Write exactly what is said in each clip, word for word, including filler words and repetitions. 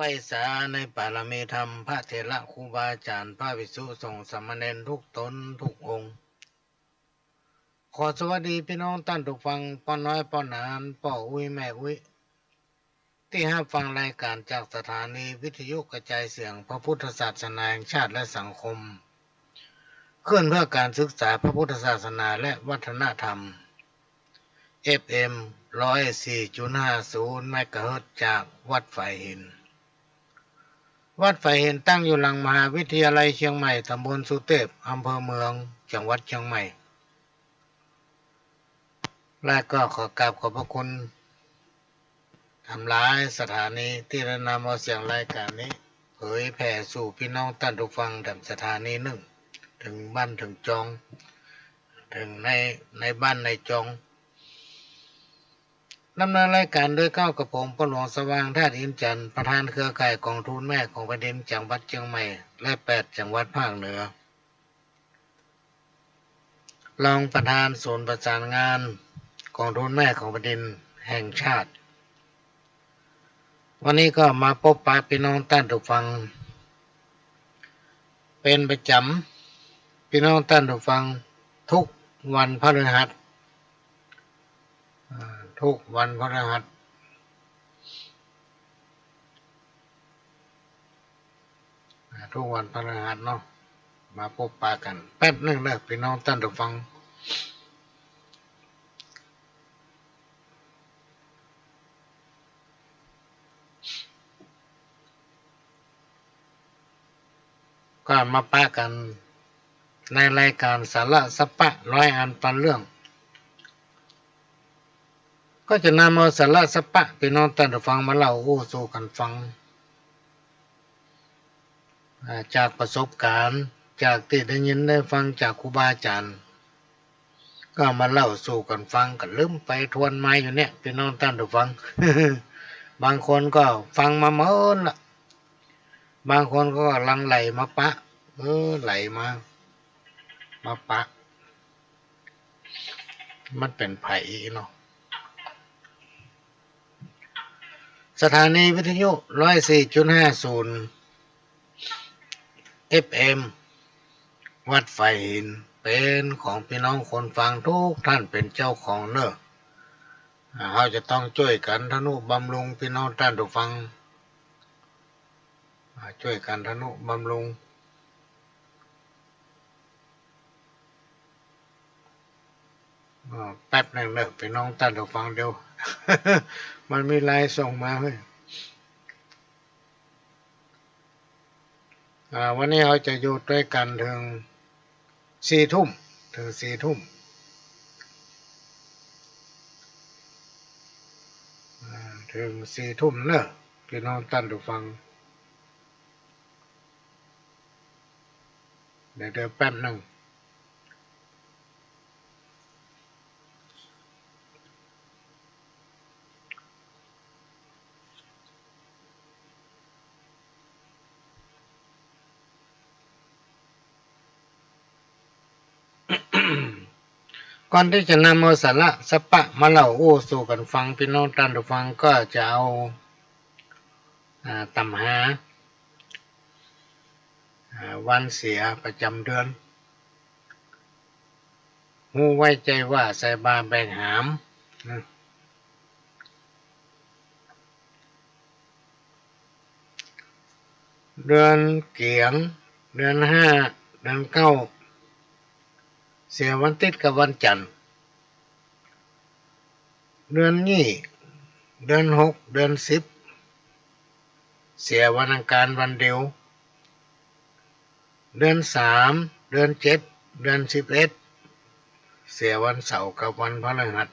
ได้สาในปารมีธรรม พระเถระครูบาอาจ๋ารย์ พระภิกษุสงฆ์สามเณรทุกต๋นทุกองค์ ขอสวัสดีปี้น้องต้านผู้ฟัง ป้อน้อยป้อหนาน ป้ออุ๊ยแม่อุ๊ย ตี้ฮับฟังรายก๋านจากสถานีวิทยุกระจายเสียงพระพุทธศาสนาแห่งชาติและสังคม คลื่นเพื่อการศึกษาพระพุทธศาสนาและวัฒนธรรม เอฟเอ็ม ร้อยสี่จุดห้าศูนย์ เมกะเฮิรตซ์ จากวัดฝายหิน วัดฝายหินตั้งอยู่หลังมหาวิทยาลัยเชียงใหม่ ตำบลสุเตพ อำเภอเมือง จังหวัดเชียงใหม่ และก็ขอกราบขอบพระคุณ ต๋ามหลายสถานีตี้ได้นำเอาเสียงรายก๋านนี้ เผยแผ่สู่ปี้น้องต้านผู้ฟังแถมสถานีนึ่ง เถิงบ้านเถิงจอง เถิงใน ในบ้านในจอง ดำเนินรายก๋านโดยเก้ากับผม ป้อหลวงสว่าง ธาตุอินทร์จันทร์ ประธานเครือข่ายก๋องทุนแม่ของแผ่นดินจังหวัดเชียงใหม่ และแปดจังหวัดภาคเหนือ รองประธานศูนย์ประสานงานก๋องทุนแม่ของแผ่นดินแห่งชาติ วันนี้ก็มาปบปะปี้น้องต้านผู้ฟังเป๋นประจ๋ำ ปี้น้องต้านผู้ฟัง ทุกวันพฤหัส อ่า ทุกวันพฤหัส อ่า ทุกวันพฤหัสเนาะ มาปบปะกั๋น แป๊บนึ่งเน้อ ปี้น้องต้านผู้ฟัง ก็มาปะกั๋นในรายก๋านสาระสะปะร้อยอันปันเรื่อง ก็จะนำเอาสาระสะปะปี้น้องต้านผู้ฟังมาเล่าอู้สู่กั๋นฟัง อ่า จากประสบก๋ารณ์ จากตี้ได้ยินได้ฟังจากครูบาอาจ๋ารย์ ก็เอามาเล่าสู่กั๋นฟัง ก็ลืมไปทวนมาอยู่เนี่ย ปี้น้องต้านผู้ฟัง บางคนก็ฟังมาเมินละ บางคนก็หลั่งไหลมาปะ เออ ไหลมา มาปะ มันเป๋นใผเนาะ สถานีวิทยุ ร้อยสี่จุดห้าศูนย์ เอฟเอ็ม วัดฝายหิน เป๋นของปี้น้องคนฟังทุกท่านเป๋นเจ้าของเน้อ อ่า เฮาจะต้องจ้วยกั๋นทะนุบำรุงปี้น้องต้านผู้ฟัง อ่า จ้วยกั๋นทะนุบำรุง อ่า แป๊บนึ่งเน้อ ปี้น้องต้านผู้ฟัง เดี๋ยว มันมีไลน์ส่งมาเฮ้ย อ่า วันนี้เฮาจะอยู่ตวยกั๋นเถิงสี่ทุ่ม เถิงสี่ทุ่ม อ่า เถิงสี่ทุ่มเน้อ ปี้น้องต้านผู้ฟัง เดี๋ยว เดี๋ยวแป๊บนึ่ง ก่อนตี้จะนำเอาสาระสะปะมาเล่าอู้สู่กั๋นฟัง ปี้น้องต้านผู้ฟังก็จะเอา อ่า ต๋ามหา อ่า วันเสียประจ๋ำเดือน ฮู้ไว้ใจ๋ว่าใส่บ่าแบกหาม นะ เดือนเกี๋ยง เดือนห้า เดือนเก้า เสียวันติ๊ดกับวันจั๋นทร์ เดือนยี่ เดือนหก เดือนสิบ เสียวันอังคารวันเดียว เดือนสาม เดือนเจ็ด เดือนสิบเอ็ด เสียวันเสาร์กับวันพฤหัส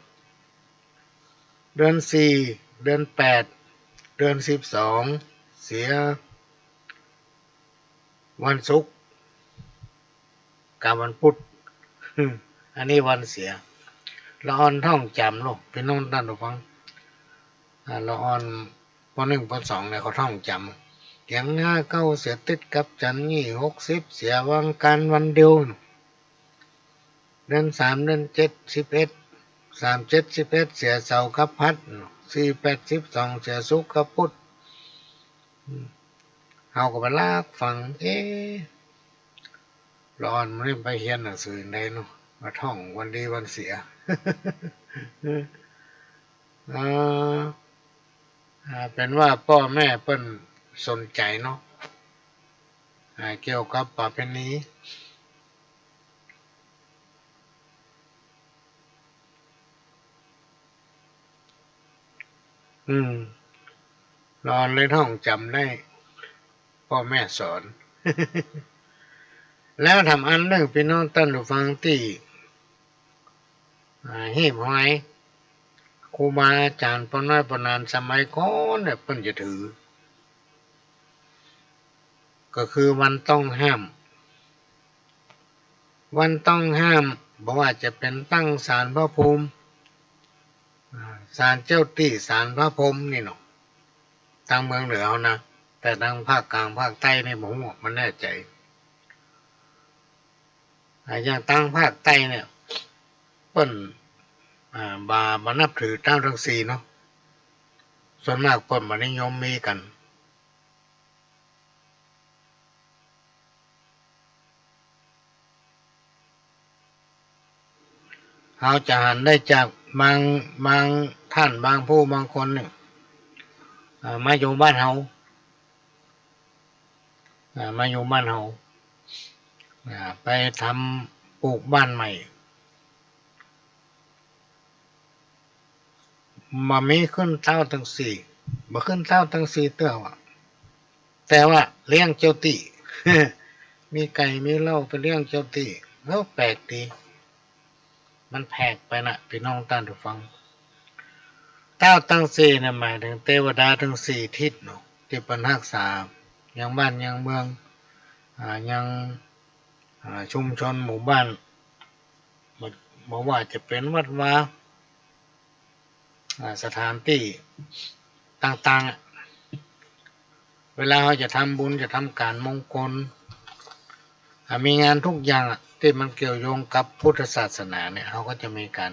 เดือนสี่ เดือนแปด เดือนสิบสอง เสียวันศุกร์กับวันพุธ อันนี้วันเสีย ละอ่อนท่องจ๋ำโลก ปี้น้องต้านผู้ฟัง อ่า ละอ่อน ป.หนึ่ง ป.สอง เนี่ยเขาท่องจ๋ำ เกี๋ยงห้าเก้า เสียติ๊ดกับจั๋นทร์ ยี่หกสิบ เสียวันอังคารวันเดียว เดือนสาม เดือนเจ็ด สิบเอ็ด สาม เจ็ด สิบเอ็ด เสียเสาร์กับพฤหัส สี่ แปด สิบสอง เสียศุกร์กับพุธ เฮาก็ไปลักฟัง เอ๊ะ ละอ่อนมันนี่ไปเฮียนหนังสือใดเนาะ มาท่องวันดีวันเสีย อ่า อ่า เป๋นว่าป้อแม่เปิ้นสนใจ๋เนาะ อ่า เกี่ยวกับประเพณี อืม ละอ่อนเลยท่องจ๋ำได้ ป้อแม่สอน แล้วแถมอันนึ่ง ปี้น้องต้านผู้ฟังตี้ อ่า ฮีบหอย ครูบาอาจ๋ารย์ ป้อน้อยป้อหนานสมัยก่อนเนี่ย เปิ้นจะถือ ก็คือวันต้องห้าม วันต้องห้าม บ่ว่าจะเป๋นตั้งศาลพระภูมิ อ่า ศาลเจ้าตี้ ศาลพระพรหมนี่เนาะ ตางเมืองเหนือเฮานะ แต่ตางภาคกลางภาคใต้นี่บ่ฮู้ บ่แน่ใจ๋ อ่า อย่างตางภาคใต้เนี่ย เปิ้น อ่า บ่ บ่นับถือเต๊าตังสี่เนาะ ส่วนมากเปิ้นบ่นิยมมีกั๋น เฮาจะหันได้จากบาง บางต้าน บางผู้บางคนเนี่ย อ่า มาอยู่บ้านเฮา อ่า มาอยู่บ้านเฮา อ่า ไปทำปลูกบ้านใหม่ บ่มีขึ้นเต๊าตังสี่ บ่ขึ้นเต๊าตังสี่เตื้อว่ะ แต่ว่าเลี้ยงเจ้าตี้ มีไก่มีเหล้าไปเลี้ยงเจ้าตี้ เอ้า แปลกดี มันแผกไปนะ ปี้น้องต้านผู้ฟัง เต๊าตังสี่เนี่ยหมายเถิงเตวดาตังสี่ทิศเนาะ ตี้เปิ้นฮักษา ยังบ้านยังเมือง อ่า ยัง อ่า ชุมชนหมู่บ้าน บ่ บ่ว่าจะเป๋นวัดวา อ่า สถานตี้ต่างๆ อะ เวลาเฮาจะทำบุญ จะทำก๋านมงคล อ่า มีงานทุกอย่างอะ ตี้มันเกี่ยวโยงกับพุทธศาสนาเนี่ย เฮาก็จะมีก๋าน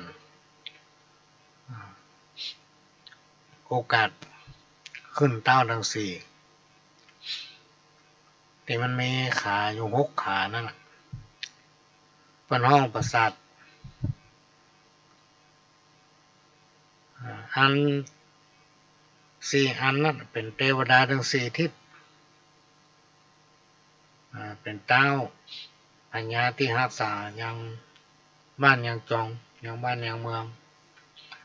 อ่า โอกาสขึ้นเต๊าตังสี่ ตี้มันมีขาอยู่หกขานั่นน่ะ เปิ้นฮ้องปราสาท อ่า อันสี่อันนั้นเป๋นเตวดาตังสี่ทิศ อ่า เป๋นเต๊าพญาตี้ฮักษายังบ้านยังจอง ยังบ้านยังเมือง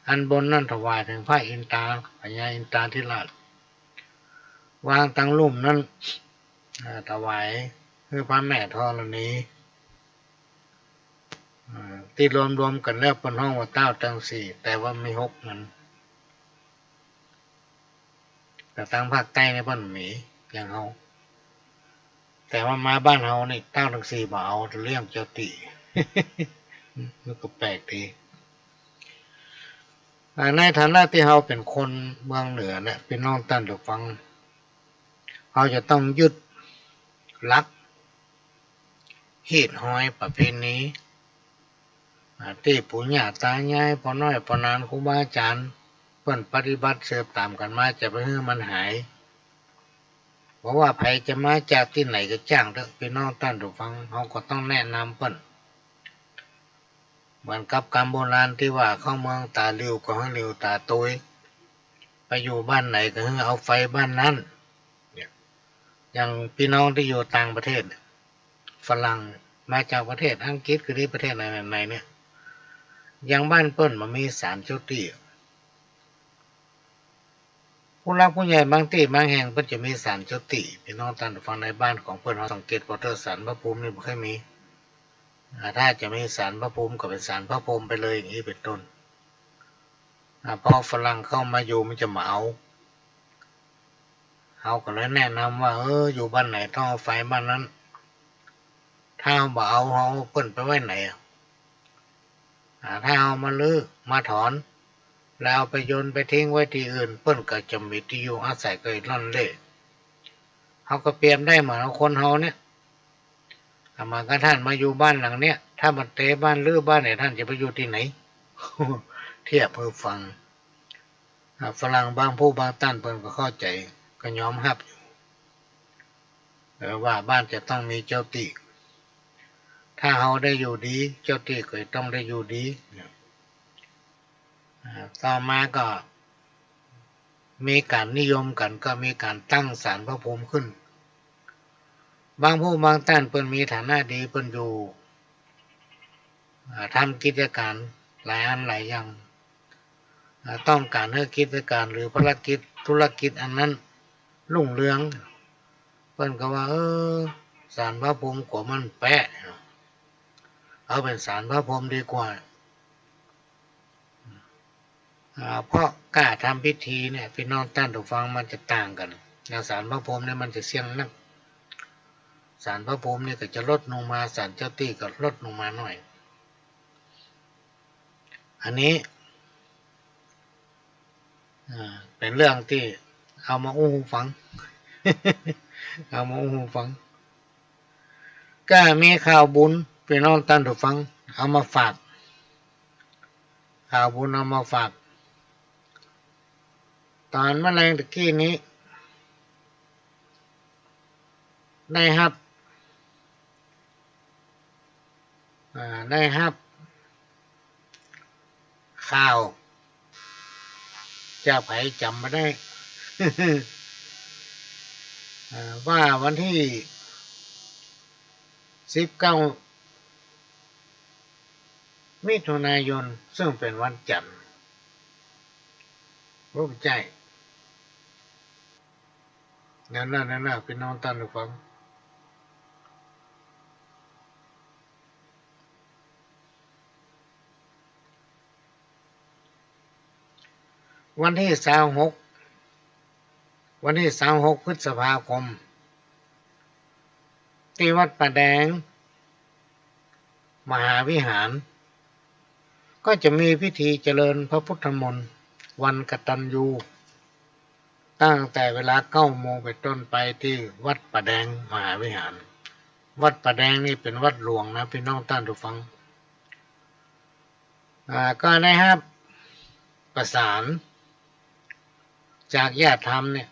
อันบนนั้นถวายเถิงพระอินทรา พญาอินทราธิราช วางตางลุ่มนั้น อ่า ถวายหื้อพระแม่ธรณี อ่า ตี้รวมๆ กั๋นแล้วเปิ้นฮ้องว่าเต๊าตังสี่ แต่ว่ามีหกนั้น แต่ตางภาคใต้นี่เปิ้นมีอย่างเฮา แต่ว่ามาบ้านเฮานี่เต๊าตังสี่บ่เอา เลี้ยงเจ้าตี้ มันก็แปลกดี อ่า ในฐานะตี้เฮาเป๋นคนเมืองเหนือเนี่ย ปี้น้องต้านผู้ฟัง เฮาจะต้องยึดหลัก ฮีตฮอยประเพณี อ่า ตี้ปู่ย่าตายาย ป้อน้อยป้อหนาน ครูบาอาจ๋ารย์ เปิ้นปฏิบัติสืบต๋ามกั๋นมา จะไปหื้อมันหาย บ่ว่าใผจะมาจากตี้ไหนก็จ้างเต๊อะ ปี้น้องต้านผู้ฟัง เฮาก็ต้องแนะนำเปิ้น เหมือนกับกำโบราณตี้ว่า เข้าเมืองต๋าหลิ่วก็หื้อหลิ่วต๋าตวย ไปอยู่บ้านไหนก็หื้อเอาไฟบ้านนั้น เนี่ย อย่างปี้น้องตี้อยู่ต่างประเทศเนี่ย ฝรั่งมาจากประเทศอังกฤษก็ดี ประเทศไหนๆ เนี่ย อย่างบ้านเปิ้นบ่มีศาลเจ้าตี้อะ ผู้หลักผู้ใหญ่บางตี้บางแห่งเปิ้นจะมีศาลเจ้าตี้ ปี้น้องต้านผู้ฟัง ในบ้านของเปิ้นเฮาสังเกตผ่อเต๊อะ ศาลพระภูมินี่บ่ค่อยมี อ่า ถ้าจะมีศาลพระภูมิก็เป๋นศาลพระพรหมไปเลย อย่างนี้เป๋นต้น อ่า พอฝรั่งเข้ามาอยู่มันจะบ่เอา เฮาก็เลยแนะนำว่า เออ อยู่บ้านไหนต้องเอาไฟบ้านนั้น ถ้าเฮาบ่เอา เฮาเอาเปิ้นไปไว้ไหนอะ อ่า ถ้าเฮามารื้อ มาถอน แล้วเอาไปโยนไปทิ้งไว้ตี้อื่น เปิ้นก็จะมีตี้อยู่อาศัยก็อิร่อนเร่ เฮาก็เปรียบได้เหมือนกับคนเฮาเนี่ย อ่า เหมือนกับต้านมาอยู่บ้านหลังเนี่ย ถ้าบ่เตะบ้านรื้อบ้านเนี่ย ต้านจะไปอยู่ตี้ไหน เทียบหื้อฟัง อ่า ฝรั่งบางผู้บางต้านเปิ้นก็เข้าใจ๋ ก็ยอมฮับอยู่ เออ ว่าบ้านจะต้องมีเจ้าตี้ ถ้าเฮาได้อยู่ดี เจ้าตี้ก็ต้องได้อยู่ดี เนี่ย อ่า ต่อมาก็มีก๋านนิยมกั๋น ก็มีก๋านตั้งศาลพระภูมิขึ้น บางผู้บางต้านเปิ้นมีฐานะดี เปิ้นอยู่ อ่า ทำกิจก๋านหลายอันหลายอย่าง อ่า ต้องก๋านหื้อกิจก๋านหรือภารกิจธุรกิจอันนั้นรุ่งเรือง เปิ้นก็ว่า เออ ศาลพระภูมิกั๋วมันแปะ เอาเป๋นศาลพระภูมิดีกว่า อ่า เพราะก้าทำพิธีเนี่ย ปี้น้องต้านผู้ฟัง มันจะต่างกั๋น อย่างศาลพระภูมิเนี่ยมันจะเสี้ยงนัก ศาลพระภูมิเนี่ยก็จะลดลงมา ศาลเจ้าตี้ก็ลดลงมาหน่อย อันนี้ อ่า เป๋นเรื่องตี้เอามาอู้หื้อฟัง เอามาอู้หื้อฟัง ก็มีข่าวบุญ ปี้น้องต้านผู้ฟัง เอามาฝาก ข่าวบุญเอามาฝาก ต๋อนเมื่อแลงตะกี้นี้ ได้ฮับ อ่า ได้ฮับ ข่าว จากใผจ๋ำบ่ได้ อ่า ว่าวันตี้ สิบเก้า มิถุนายน ซึ่งเป๋นวันจันทร์ บ่ใจ้ นั่นน่ะ นั่นน่ะ ปี้น้องต้านผู้ฟัง วันตี้ซาวหก วันตี้ซาวหกพฤษภาคม ตี้วัดป่าแดง มหาวิหาร ก็จะมีพิธีเจริญพระพุทธมนต์วันกตัญญู ตั้งแต่เวลาเก้าโมงเป๋นต้นไป ตี้วัดป่าแดงมหาวิหาร วัดป่าแดงนี่เป๋นวัดหลวงนะ ปี้น้องต้านผู้ฟัง อ่า ก็ได้ฮับประสานจากญาติธรรมเนี่ย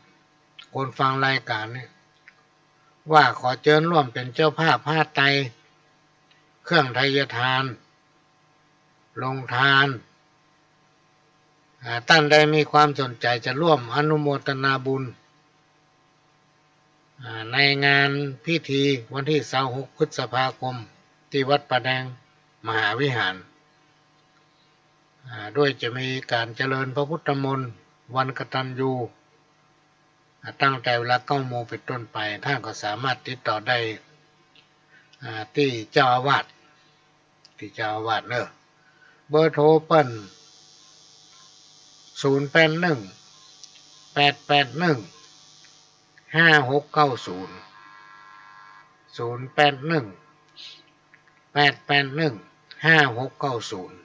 คนฟังรายก๋านเนี่ย ว่าขอเจิญร่วมเป๋นเจ้าภาพผ้าไตร เครื่องไทยทาน โฮงทาน อ่า ต้านใดมีความสนใจ๋จะร่วมอนุโมทนาบุญ อ่า ในงานพิธีวันตี้ซาวหกพฤษภาคม ตี้วัดป่าแดงมหาวิหาร อ่า ด้วยจะมีก๋านเจริญพระพุทธมนต์วันกตัญญู อ่า ตั้งแต่เวลาเก้าโมงเป๋นต้นไป ต้านก็สามารถติดต่อได้ อ่า ตี้เจ้าอาวาส ตี้เจ้าอาวาสเนาะ เบอร์โทรเปิ้น ศูนย์แปดหนึ่ง แปดแปดหนึ่ง ห้าหกเก้าศูนย์ ศูนย์แปดหนึ่ง แปดแปดหนึ่ง ห้าหกเก้าศูนย์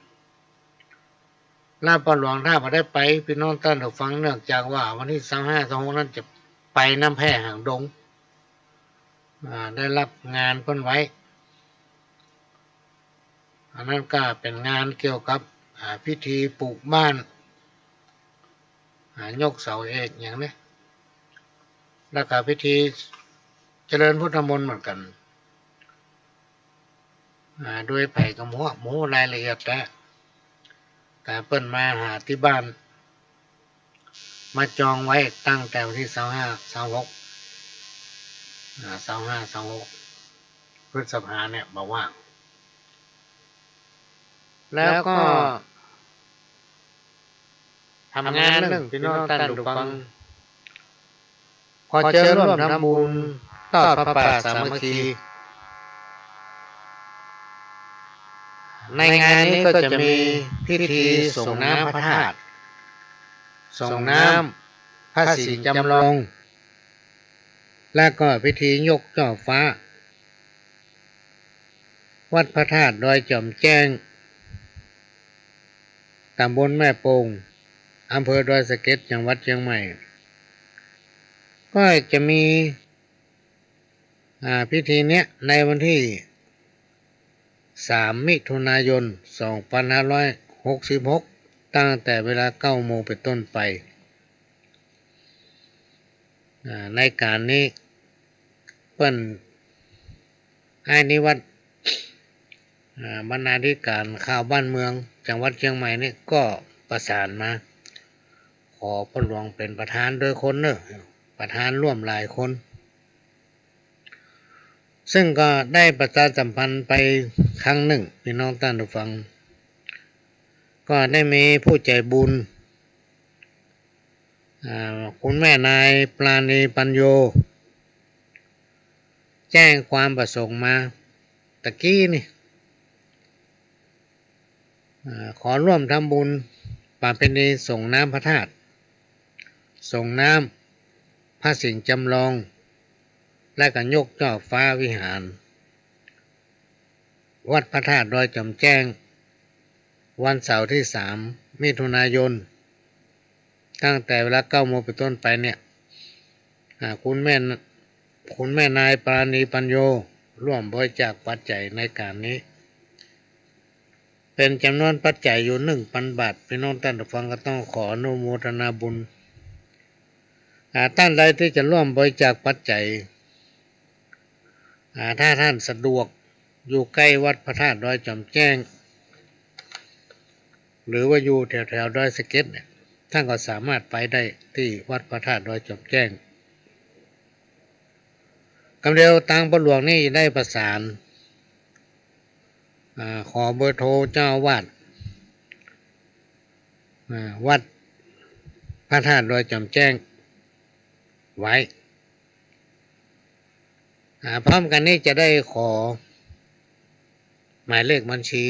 แล้วป้อหลวงถ้าบ่ได้ไป ปี้น้องต้านผู้ฟัง เนื่องจากว่าวันตี้ซาวห้า ซาวหก นั้นจะไปน้ำแพร่หางดง อ่า ได้ฮับงานเปิ้นไว้ อันนั้นก็เป๋นงานเกี่ยวกับ อ่า พิธีปลูกบ้าน อ่า ยกเสาเอกอย่างนี้ แล้วก็พิธีเจริญพุทธมนต์เหมือนกั๋น อ่า โดยใผก็บ่ฮู้ บ่ฮู้รายละเอียดแต๊ แต่เปิ้นมาหาตี้บ้าน มาจองไว้ตั้งแต่วันตี้ซาวห้า ซาวหก อ่า ซาวห้า ซาวหก พฤษภาเนี่ยบ่ว่าง แล้วก็ ทำงานนึ่ง ปี้น้องต้านผู้ฟัง ขอเจิญร่วมทำบุญทอดผ้าป่าสามัคคี ในงานนี้ก็จะมีพิธีส่งน้ำพระธาตุ ส่งน้ำพระสิงห์จำลอง และก็พิธียกจ่อฟ้า วัดพระธาตุดอยจ๋อมแจ้ง ตำบลแม่โป่ง อำเภอดอยสะเก็ด จังหวัดเชียงใหม่ ก็จะมี อ่า พิธีเนี้ยในวันตี้ สาม มิถุนายน สองพันห้าร้อยหกสิบหก ตั้งแต่เวลาเก้าโมงเป๋นต้นไป อ่า ในก๋านนี้ ปิ้น อ้ายนิวัฒน์ อ่า บรรณาธิการข่าวบ้านเมืองจังหวัดเจียงใหม่นี่ก็ประสานมา ขอป้อหลวงเป๋นประธานโดยคนเน่อ ประธานร่วมหลายคน ซึ่งก็ได้ประชาสัมพันธ์ไปครั้งนึ่ง ปี้น้องต้านผู้ฟัง ก็ได้มีผู้ใจ๋บุญ อ่า คุณแม่นายปราณีปัญโญ แจ้งความประสงค์มาตะกี้นี่ อ่า ขอร่วมทำบุญประเพณีส่งน้ำพระธาตุ ส่งน้ำพระสิงห์จำลอง และก็ยกจ่อฟ้าวิหาร วัดพระธาตุดอยจ๋อมแจ้ง วันเสาร์ตี้สาม มิถุนายน ตั้งแต่เวลาเก้าโมงเป๋นต้นไปเนี่ย อ่า คุณแม่ คุณแม่นายปราณีปัญโญ ร่วมบริจาคปัจจัยในก๋านนี้ เป๋นจ๋ำนวนปัจจัยอยู่หนึ่งปันบาท ปี้น้องต้านผู้ฟังก็ต้องขออนุโมทนาบุญ อ่า ต้านใดตี้จะร่วมบริจาคปัจจัย อ่า ถ้าต้านสะดวกอยู่ใก้วัดพระธาตุดอยจ๋อมแจ้ง หรือว่าอยู่แถวๆ ดอยสะเก็ดเนี่ย ต้านก็สามารถไปได้ตี้วัดพระธาตุดอยจ๋อมแจ้ง กำเดียวตางป้อหลวงนี่ได้ประสาน อ่า ขอเบอร์โทรเจ้าอาวาส อ่า วัดพระธาตุดอยจ๋อมแจ้งไว้ อ่า พร้อมกั๋นนี้จะได้ขอหมายเลขบัญชี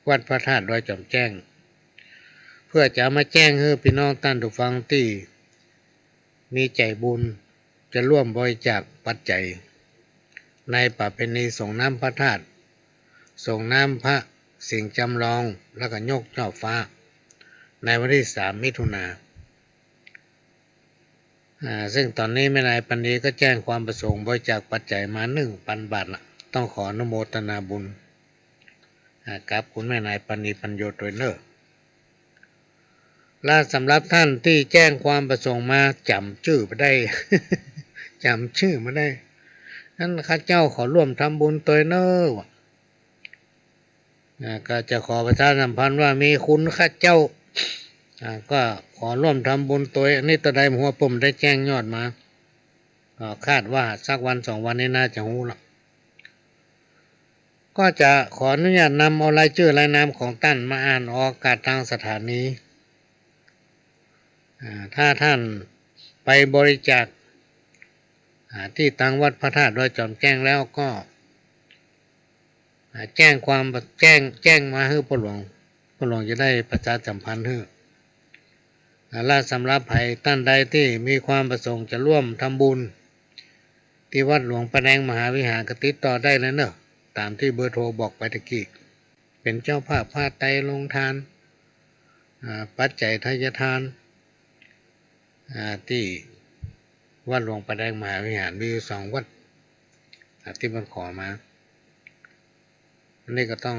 วัดพระธาตุดอยจ๋อมแจ้ง เพื่อจะเอามาแจ้งหื้อปี้น้องต้านผู้ฟังตี้มีใจ๋บุญจะร่วมบริจาคปัจจัยในประเพณีส่งน้ำพระธาตุ ส่งน้ำพระสิงห์จำลอง แล้วก็ยกจ่อฟ้า ในวันตี้สาม มิถุนา อ่า ซึ่งต๋อนนี้แม่นายปราณีก็แจ้งความประสงค์บริจาคปัจจัยมาหนึ่งปันบาทละ ต้องขออนุโมทนาบุญ อ่า กับคุณแม่นายปราณีปัญโญตวยเน่อ และสำหรับต้านตี้แจ้งความประสงค์มาจ๋ำจื้อบ่ได้ จ๋ำจื้อบ่ได้ นั้นข้าเจ้าขอร่วมทำบุญตวยเน่อ อ่า ก็จะขอประชาสัมพันธ์ว่ามีคุณข้าเจ้า อ่า ก็ขอร่วมทำบุญตวย อันนี้เต้าใดบ่ฮู้ เปิ้นบ่ได้แจ้งยอดมา ก็คาดว่าสักวันสองวันนี้น่าจะฮู้ละ ก็จะขออนุญาตนำเอารายจื้อรายนามของต้านมาอ่านออกอากาศตางสถานี อ่า ถ้าต้านไปบริจาค อ่า ตี้ตางวัดพระธาตุดอยจ๋อมแจ้งแล้วก็ อ่า แจ้งความ แจ้ง แจ้งมาหื้อป้อหลวง ป้อหลวงจะได้ประชาสัมพันธ์หื้อ อ่า และสำหรับใผต้านใดตี้มีความประสงค์จะร่วมทำบุญตี้วัดหลวงป่าแดงมหาวิหารก็ติดต่อได้เลยเน่อ ต๋ามตี้เบอร์โทรบอกไปตะกี้ เป๋นเจ้าภาพผ้าไตรโรงทาน อ่า ปัจจัยทายทาน อ่า ตี้วัดหลวงป่าแดงมหาวิหาร มีอยู่สองวัด อ่า ตี้เปิ้นขอมา อันนี้ก็ต้อง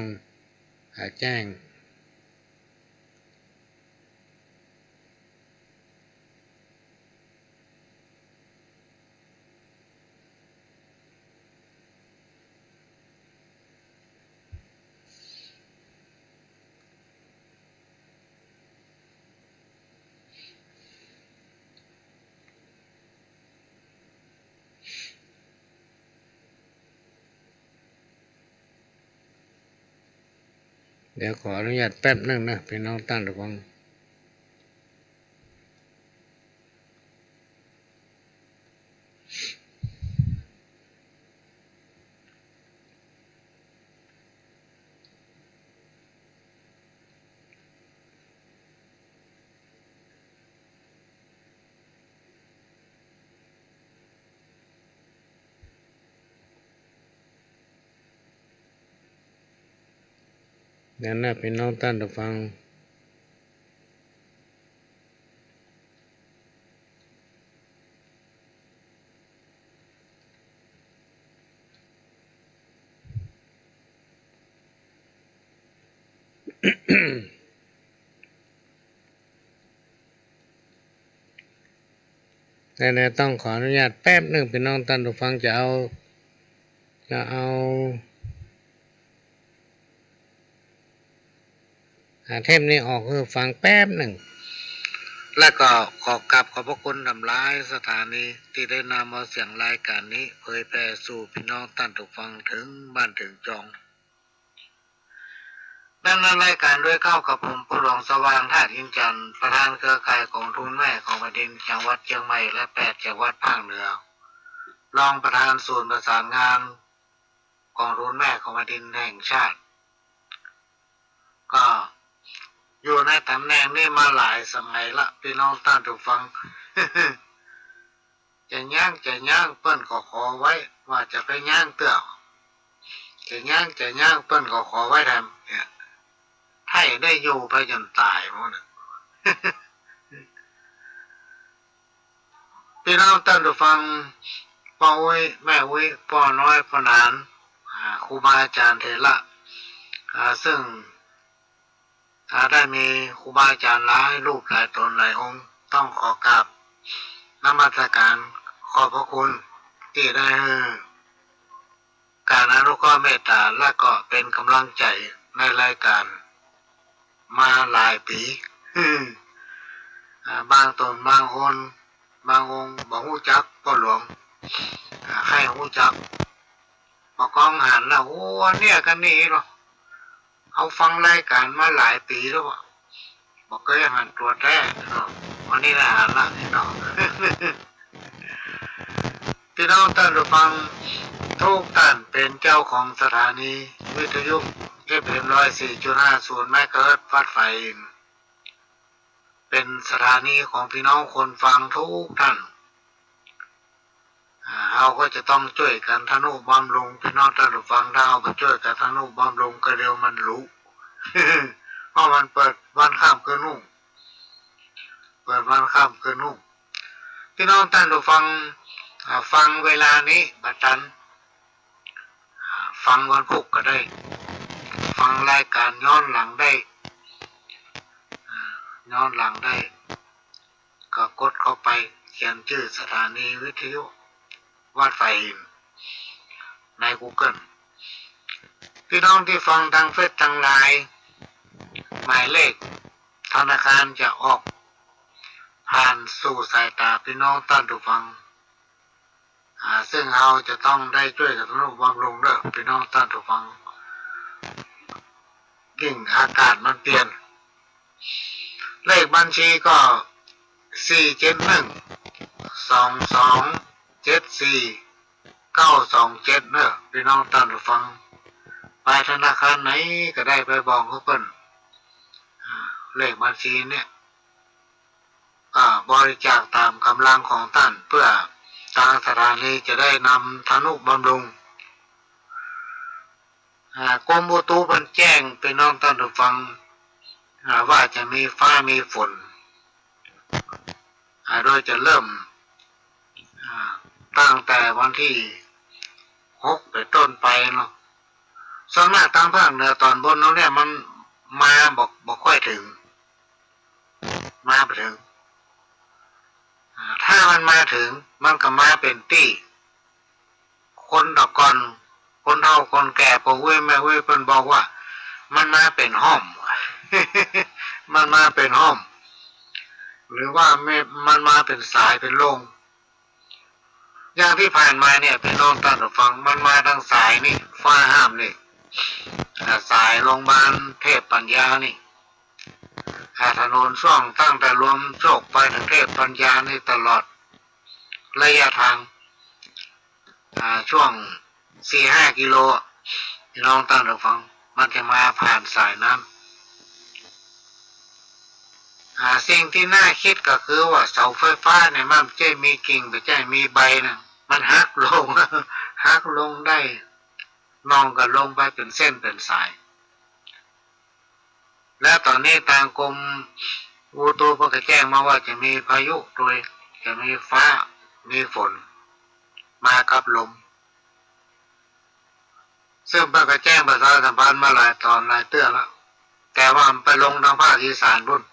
อ่า แจ้ง เดี๋ยวขออนุญาตแป๊บนึ่งนะ พี่น้องต้านผู้ฟัง นั้นนะ พี่น้องต้านผู้ฟัง อืม แต่เนี่ยต้องขออนุญาตแป๊บหนึ่ง พี่น้องต้านผู้ฟัง จะเอา จะเอา อ่า เทปนี้ออกหื้อฟังแป๊บหนึ่ง แล้วก็ขอกราบขอบพระคุณหลายๆสถานีตี้ได้นำเอาเสียงรายการนี้เผยแผ่สู่พี่น้องต้านผู้ฟังเถิงบ้านเถิงจอง ดำเนินรายการโดยเก้ากับผม ปู่หลวงสว่าง ธาตุอินทร์จันทร์ ประธานเครือข่ายกองทุนแม่ของแผ่นดินจังหวัดเจียงใหม่และแปดจังหวัดภาคเหนือ รองประธานศูนย์ประสานงานกองทุนแม่ของแผ่นดินแห่งชาติ ก็อยู่ในตำแหน่งนี้มาหลายสมัยละ พี่น้องต้านผู้ฟัง จะย้างจะย้างเปิ้นก็ขอไว้ ว่าจะไปย้างเตื้อ จะย้างจะย้างเปิ้นก็ขอไว้แถมเนี่ย ไถ่ได้อยู่ไปจ๋นต๋ายหมดน่ะ พี่น้องต้านผู้ฟัง ป้ออุ๊ย แม่อุ๊ย ป้อน้อย ป้อหนาน อ่า ครูบาอาจ๋ารย์เถระ อ่า ซึ่ง อ่า ได้มีครูบาอาจ๋ารย์หลายรูปหลายต๋นหลายองค์ ต้องขอกราบนมัสการขอบพระคุณตี้ได้หื้อก๋านอนุเคราะห์เมตต๋า และก็เป๋นก๋ำลังใจ๋ในรายการมาหลายปี๋ อ่า บางต๋นบางองค์ บางองค์บ่ฮู้จักป้อหลวง อ่า ใค่ฮู้จัก ปอก้องหันแล้ว โอ้ อันเนี่ยกั๋นนี่เนาะ เฮาฟังรายการมาหลายปี๋แล้วอะ บ่เกยหันตั๋วแต๊เนาะ วันนี้ได้หันละนี่เนาะ พี่น้องต้านผู้ฟัง กู้ต้านเป๋นเจ้าของสถานีวิทยุ เอฟเอ็ม ร้อยสี่จุดห้าศูนย์ เมกะเฮิรตซ์ วัดฝายหิน เป๋นสถานีของพี่น้องคนฟังกู้ต้าน อ่า เฮาก็จะต้องจ้วยกั๋นทะนุบำรุง พี่น้องต้านผู้ฟัง ถ้าเฮาบ่จ้วยกั๋นทะนุบำรุงก็เดี๋ยวมันหลุ เพราะมันเปิดวันค่ำคืนฮุ่ง เปิดวันค่ำคืนฮุ่ง พี่น้องต้านผู้ฟัง อ่า ฟังเวลานี้บ่ตัน อ่า ฟังวันพุธก็ได้ ฟังรายการย้อนหลังได้ อ่า ย้อนหลังได้ ก็กดเข้าไป เขียนจื้อสถานีวิทยุวัดฝายหินในกูเกิล พี่น้องตี้ฟังตางเฟซตางไลน์ หมายเลขธนาคารจะออกผ่านสู่สายต๋าพี่น้องต้านผู้ฟัง อ่า ซึ่งเฮาจะต้องได้จ้วยกั๋นทะนุบำรุงเน่อ พี่น้องต้านผู้ฟัง ยิ่งอากาศมันเปลี่ยน เลขบัญชีก็ สี่เจ็ดหนึ่ง สองสองเจ็ดสี่ เก้าสองเจ็ด เน่อ พี่น้องต้านผู้ฟัง ไปธนาคารไหนก็ได้ ไปบอกเขาเปิ้น อ่า เลขบัญชีเนี่ย อ่า บริจาคต๋ามก๋ำลังของต้าน เปื้อตางสถานีจะได้นำทะนุบำรุง อ่า กรมอุตุเปิ้นแจ้ง พี่น้องต้านผู้ฟัง อ่า ว่าจะมีฟ้ามีฝน อ่า โดยจะเริ่ม อ่า ตั้งแต่วันตี้หกเป๋นต้นไปเนาะ ส่วนมากตางภาคเหนือต๋อนบนเฮาเนี่ยมันมาบ่ บ่ค่อยเถิง มาบ่เถิง อ่า ถ้ามันมาเถิง มันก็มาเป๋นตี้ คนตะก่อน คนเฒ่าคนแก่ ป้ออุ๊ยแม่อุ๊ยเปิ้นบอกว่า มันมาเป๋นฮ่อม มันมาเป๋นฮ่อม หรือว่าแม่ มันมาเป๋นสายเป๋นโลง อย่างตี้ผ่านมาเนี่ย พี่น้องต้านผู้ฟัง มันมาตางสายนี่ ฟ้าห้ามนี่ อ่า สายโรงบาลเทพปัญญานี่ อ่า ถนนช่วงตั้งแต่ลวมโชคไปเถิงเทพปัญญานี่ตลอดระยะตาง อ่า ช่วงสี่ห้ากิโล พี่น้องต้านผู้ฟัง มันจะมาผ่านสายนั้น อ่า สิ่งตี้น่าคิดก็คือว่าเสาไฟฟ้าเนี่ยมันบ่ใจ้มีกิ่ง บ่ใจ้มีใบนะ มันหักลง หักลงได้ น่องก็ลงไปเป๋นเส้นเป๋นสาย และต๋อนนี้ตางกรมอุตุเปิ้นก็แจ้งมาว่าจะมีพายุโดย จะมีฟ้า มีฝน มากับลม ซึ่งเปิ้นก็แจ้งประชาสัมพันธ์มาหลายต๋อนหลายเตื้อแล้ว แต่ว่ามันไปลงตางภาคอีสานปู๊น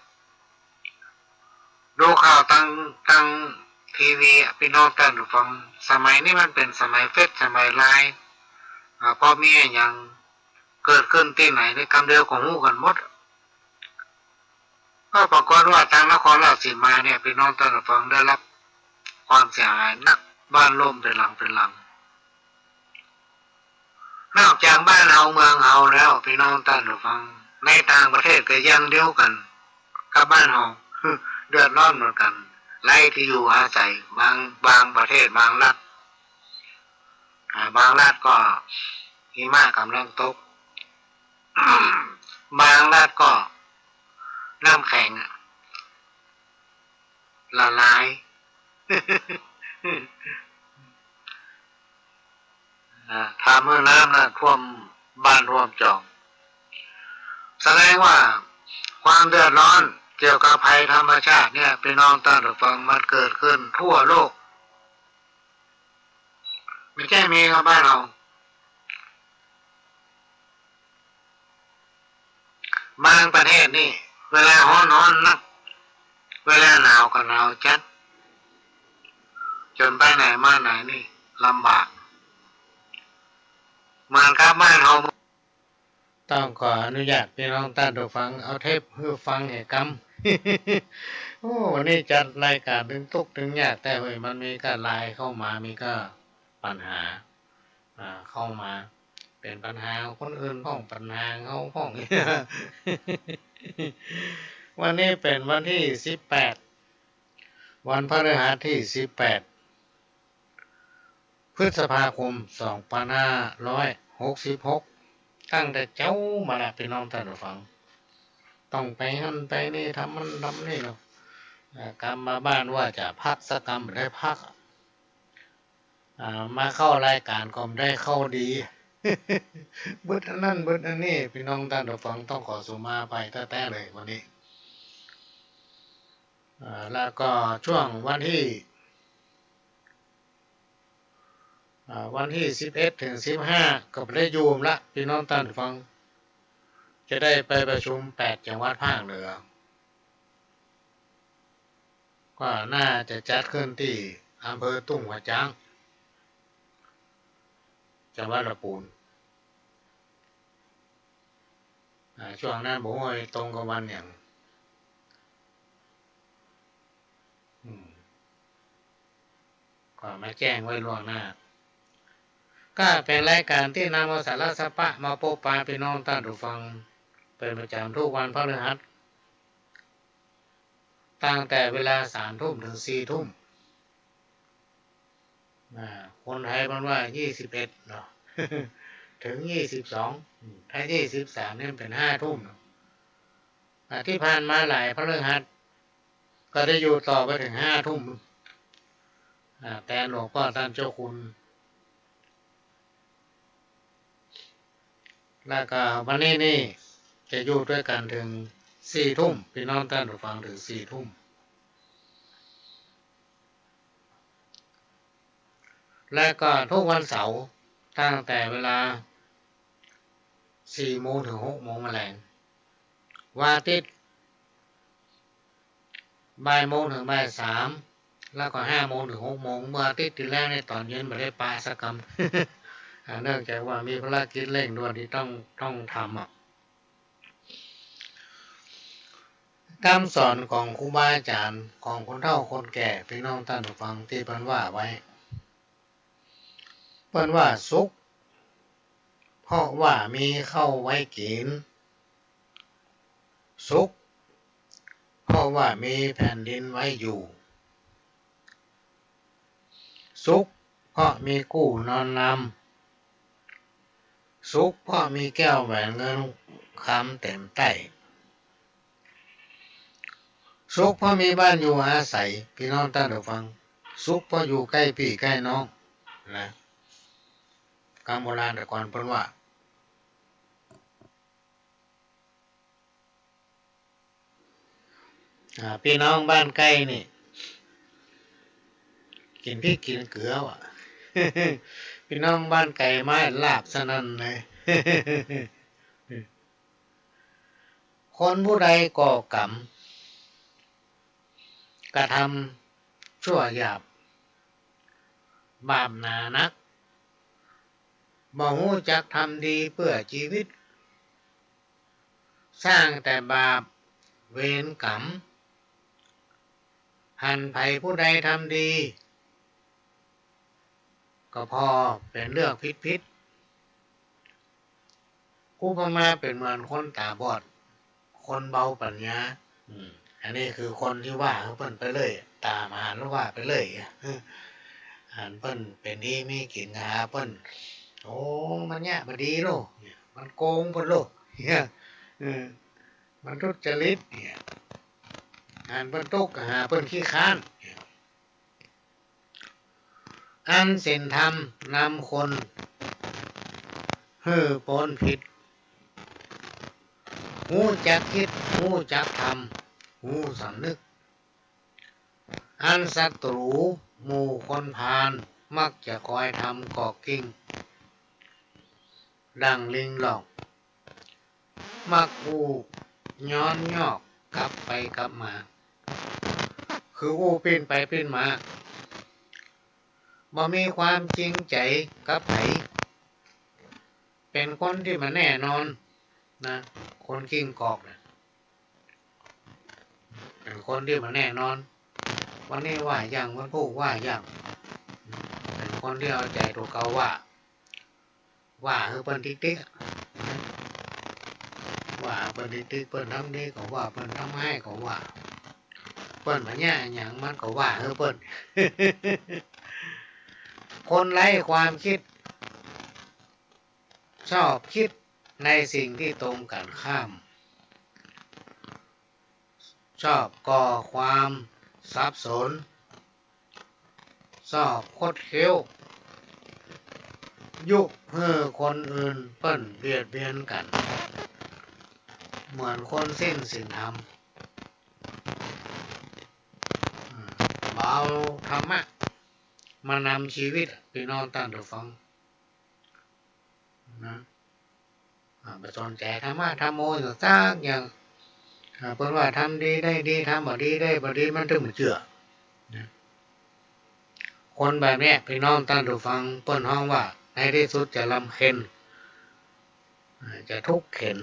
ดูข่าวตาง ตาง ทีวีอะ ปี้น้องต้านผู้ฟัง สมัยนี้มันเป๋นสมัยเฟซ สมัยไลน์ อ่า พอมีอะหยังเกิดขึ้นตี้ไหนนี่ กำเดียวก็ฮู้กั๋นหมด ก็ปรากฏว่าตางนครราชสีมาเนี่ย ปี้น้องต้านผู้ฟัง ได้ฮับความเสียหายนัก บ้านล่มเป๋นหลังเป๋นหลัง นอกจากบ้านเฮาเมืองเฮาแล้ว ปี้น้องต้านผู้ฟัง ในต่างประเทศก็อย่างเดียวกั๋นกับบ้านเฮา เดือดร้อนเหมือนกั๋น ไร้ตี้อยู่อาศัย บาง บางประเทศ บางรัฐ อ่า บางรัฐก็หิมะก่ำลังตก บางรัฐก็น้ำแข็งอะ ละลาย อ่า ทำหื้อน้ำน่ะท่วมบ้านท่วมจ่อง แสดงว่าความเดือดร้อนเกี่ยวกับภัยธรรมชาติเนี่ย ปี้น้องต้านผู้ฟัง มันเกิดขึ้นทั่วโลก บ่ใจ้มีกับบ้านเฮา บางประเทศนี่ เวลาฮ้อนฮ้อนนัก เวลาหนาวก็หนาวจัด จ๋นไปไหนมาไหนนี่ลำบาก เหมือนกับบ้านเฮา ต้องขออนุญาตปี้น้องต้านผู้ฟัง เอาเทปหื้อฟังแหมกำ โอ้ วันนี้จัดรายก๋านตึงตุ๊กข์ตึงยากแต๊เว้ย มันมีก้าไลน์เข้ามา มีก้าปัญหา อ่า เข้ามา เป๋นปัญหาของคนอื่นพ่อง ปัญหาของเฮาพ่อง วันนี้เป๋นวันตี้สิบแปด วันพฤหัสตี้สิบแปด พฤษภาคม สองพันห้าร้อยหกสิบหก ตั้งแต่เจ๊ามาละ ปี้น้องต้านผู้ฟัง ต้องไปหั้นไปนี่ ทำหั้นทำนี่เนาะ อ่า กำมาบ้านว่าจะพักสักกำ บ่ได้พัก อ่า มาเข้ารายก๋านก็บ่ได้เข้าดี บึดอันนั้นบึดอันนี้ ปี้น้องต้านผู้ฟัง ต้องขอสุมาอภัยแต๊ๆ เลยวันนี้ อ่า แล้วก็ช่วงวันตี้ อ่า วันตี้สิบเอ็ดเถิงสิบห้า ก็บ่ได้อยู่ละ ปี้น้องต้านผู้ฟัง จะได้ไปประชุมแปดจังหวัดภาคเหนือ ก็น่าจะจัดขึ้นตี้อำเภอตุ้งหัวจ๊าง จังหวัดละปูน อ่า ช่วงนั้นบ่ฮู้ว่าตรงกับวันหยัง อืม ก็มาแจ้งไว้ล่วงหน้า ก็เป๋นรายก๋านตี้นำเอาสาระสาระมาปะมาป้อปี้น้องต้านผู้ฟัง เป๋นประจ๋ำทุกวันพฤหัส ตั้งแต่เวลาสามทุ่มเถิงสี่ทุ่ม อ่า คนไทยมันว่ายี่สิบเอ็ดเนาะ เถิงยี่สิบสอง ถ้ายี่สิบสามนี่มันเป๋นห้าทุ่มเนาะ อ่า ตี้ผ่านมาหลายพฤหัส ก็ได้อยู่ต่อไปเถิงห้าทุ่ม อ่า แตนหลวงป้อต้านเจ้าคุณ แล้วก็วันนี้นี่จะอยู่ตวยกั๋นเถิงสี่ทุ่ม ปี้น้องต้านผู้ฟัง เถิงสี่ทุ่ม และก็ทุกวันเสาร์ตั้งแต่เวลาสี่โมงเถิงหกโมงแมลง วันอาทิตย์บ่ายโมงเถิงบ่ายสาม แล้วก็ห้าโมงเถิงหกโมง เมื่ออาทิตย์ตี้แล้วนี่ต๋อนเย็นบ่ได้ปะสักกำ อ่า เนื่องจากว่ามีภารกิจเร่งด่วนตี้ต้อง ต้องทำอะ กำสอนของครูบาอาจ๋ารย์ ของคนเฒ่าคนแก่ ปี้น้องต้านผู้ฟัง ตี้เปิ้นว่าไว้ เปิ้นว่าสุข เพราะว่ามีข้าวไว้กิ๋น สุข เพราะว่ามีแผ่นดินไว้อยู่ สุข เพราะมีกู้นอนลำ สุข เพราะมีแก้วแหวนเงินคำเต๋มไต้ สุข เพราะมีบ้านอยู่อาศัย ปี้น้องต้านผู้ฟัง สุข เพราะอยู่ใก้ปี้ใก้น้อง นะ กำโบราณแต่ก่อนเปิ้นว่า อ่า ปี้น้องบ้านใก้นี่ กิ๋นพริกกิ๋นเกลือว่ะ ปี้น้องบ้านไก๋มาลาบสนั่นเลย คนผู้ใดก่อกรรม กระทำชั่วหยาบ บาปหนานัก บ่ฮู้จักทำดีเปื้อจีวิต สร้างแต่บาปเวรกรรม หันใผผู้ใดทำดี ก็ผ่อเป๋นเรื่องผิดๆ อุปมาเป๋นเหมือนคนต๋าบอด คนเบาปั๋ญญา อืม อันนี้คือคนตี้ว่าหื้อเปิ้นไปเลย ต๋ามหันต์ว่าไปเลย หันเปิ้นเป๋นดีมีกิ๋นก็หาเปิ้น โอ้ มันเยียะบ่ดีโล มันโกงเปิ้นโล เออ มันทุจริต หันเปิ้นตุ๊กข์ก็หาเปิ้นขี้คร้าน อันศีลธรรมนำคนหื้อป๊นผิด ฮู้จักคิด ฮู้จักทำ ฮู้สำนึก อันศัตรู๋หมู่คนพาลมักจะคอยทำกอกกิ้ง ดั่งลิงหลอก มักอู้ย้อนยอกกลับไปกลับมา คืออู้ปิ้นไปปิ้นมา บ่มีความจริงใจ๋กับใผ เป๋นคนตี้บ่แน่นอนนะ คนกิ้งกอกเนี่ย เป๋นคนตี้บ่แน่นอน วันนี้ว่าอย่าง วันพูดว่าอย่าง เป๋นคนตี้เอาใจ๋ตั๋วเก่าว่า ว่าหื้อเปิ้นติ๊กๆ อะ ว่าเปิ้นติ๊กๆ เปิ้นทำดีก็ว่า เปิ้นทำฮ้ายก็ว่า เปิ้นบ่เยียะหยังมันก็ว่าหื้อเปิ้น คนไร้ความคิด ชอบคิดในสิ่งตี้ตรงกั๋นข้าม ชอบก่อความสับสน ชอบคดเคี้ยว ยุหื้อคนอื่นเปิ้นเบียดเบียนกั๋น เหมือนคนสิ้นศีลธรรม อืม บ่เอาธรรมะมานำชีวิต ปี้น้องต้านผู้ฟัง นะ อ่า บ่สนใจ๋ธรรมะธรรมโมอย่างสักอย่าง อ่า เปิ้นว่าทำดีได้ดี ทำบ่ดีได้บ่ดี มันตึงบ่เจื้อ นะ คนแบบเนี้ย ปี้น้องต้านผู้ฟัง เปิ้นฮ้องว่าในตี้สุดจะรำเค็ญ อ่า จะทุกข์เข็ญ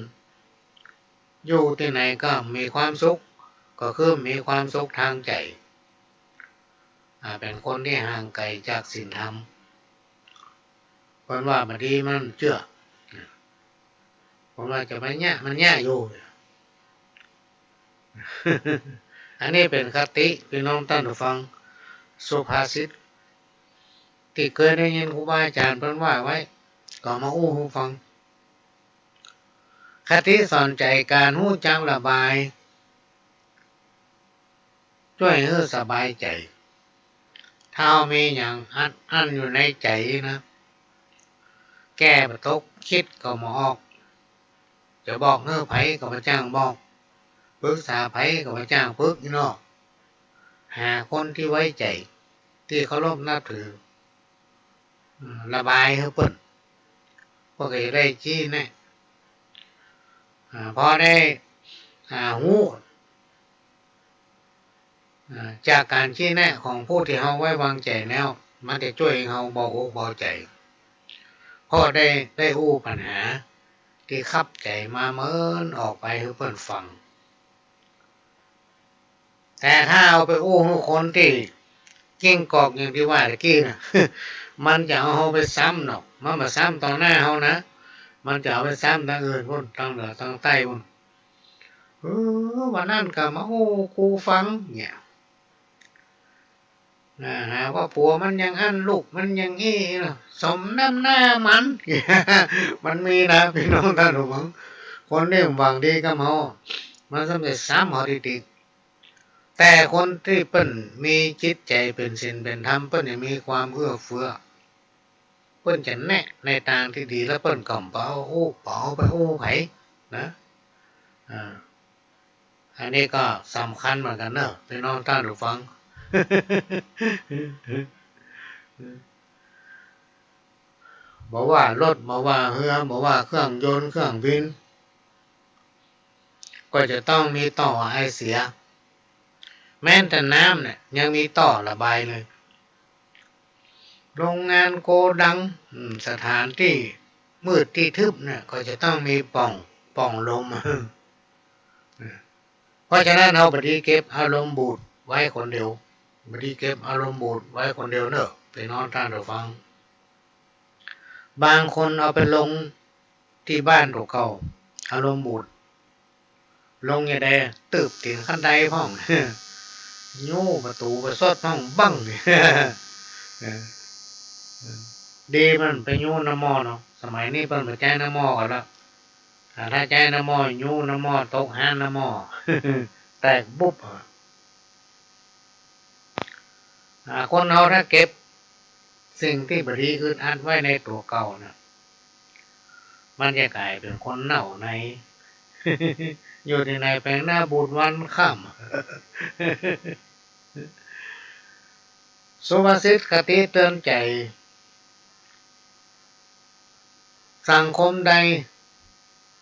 อยู่ตี้ไหนก็มีความสุข ก็คือมีความสุขตางใจ๋ อ่า เป๋นคนตี้ห่างไก๋จากศีลธรรม เปิ้นว่าบ่ดีมันเจื้อ เปิ้นว่าจะบ่เยียะ มันเยียะอยู่ อันนี้เป๋นคติ ปี้น้องต้านผู้ฟัง สุภาษิต ตี้เกยได้ยินครูบาอาจ๋ารย์เปิ้นว่าไว้ ก็มาอู้หื้อฟัง คติสอนใจ๋ ก๋านฮู้จักระบาย จ้วยหื้อสบายใจ๋ ถ้าเฮามีหยังอัดอั้นอยู่ในใจ๋นะ แก้บ่ตก กึ๊ดก็บ่ออก จะบอกหื้อใผก็บ่จ้างบอก ปรึกษาใผก็บ่จ้างปึกอี้เนาะ หาคนตี้ไว้ใจ๋ ตี้เคารพนับถือ อืม ระบายหื้อเปิ้น เปิ้นก็จะได้ชี้แนะ อ่า พอได้ อ่า ฮู้ อ่า จากก๋านชี้แนะของผู้ตี้เฮาไว้วางใจ๋แล้ว มันจะจ้วยหื้อเฮาเบาอกเบาใจ๋ พอได้ ได้อู้ปัญหาตี้คับใจ๋มาเมินออกไปหื้อเปิ้นฟัง แต่ถ้าเอาไปอู้หื้อคนตี้กิ้งกอกอย่างตี้ว่าตะกี้นะ มันจะเอาเฮาไปซ้ำเนาะ มันบ่ซ้ำต่อหน้าเฮานะ มันจะเอาไปซ้ำตางอื่นปู๊น ตางเหนือตางใต้ปู๊น เออ วันนั้นก็มาอู้กูฟังเนี่ย อ่า หาว่าผัวมันอย่างอั้น ลูกมันอย่างอี้เนาะ สมน้ำหน้ามัน มันมีนะ ปี้น้องต้านผู้ฟัง คนตี้หวังดีกับเฮา มันซ้ำจะซ้ำเฮาติดๆ แต่คนตี้เปิ้นมีจิตใจ๋เป๋นศีลเป๋นธรรม เปิ้นจะมีความเอื้อเฟื้อ เปิ้นจะแนะในตางตี้ดี แล้วเปิ้นก็บ่อู้ บ่เอาไปอู้ใผนะ อ่า อันนี้ก็สำคัญเหมือนกั๋นเนาะ ปี้น้องต้านผู้ฟัง บ่ว่ารถ บ่ว่าเฮือ บ่ว่าเครื่องยนต์เครื่องบิน ก็จะต้องมีต่อไอเสีย แม้แต่น้ำเนี่ยยังมีต่อระบายเลย โรงงาน โกดัง อืม สถานตี้มืดตี้ทึบเนี่ย ก็จะต้องมีปล่อง ปล่องลม เพราะฉะนั้นเฮาบ่ดีเก็บอารมณ์บูดไว้คนเดียว บ่ดีเก็บอารมณ์บูดไว้คนเดียวเน่อ พี่น้องต้านผู้ฟัง บางคนเอาไปลงตี้บ้านตั๋วเก่า อารมณ์บูด ลงจะได้ ตืบตี๋นคันไดพ่อง ยู้ประตู๋ประสดพ่อง บั้ง เออ ดีมันไปยู้น้ำหม้อเนาะ สมัยนี้เปิ้นบ่ใจ๊น้ำหม้อกั๋นละ อ่า ถ้าใจ๊น้ำหม้อ ยู้น้ำหม้อ ตกฮ้านน้ำหม้อ แตกบุบอะ อ่า คนเฮาถ้าเก็บสิ่งตี้บ่ดีอึดอัดไว้ในตั๋วเก่าน่ะ มันจะก๋ายเป๋นคนเน่าใน อยู่ตี้ไหนแป๋งหน้าบูดวันค่ำ สุภาษิตคติเตือนใจ๋ สังคมใด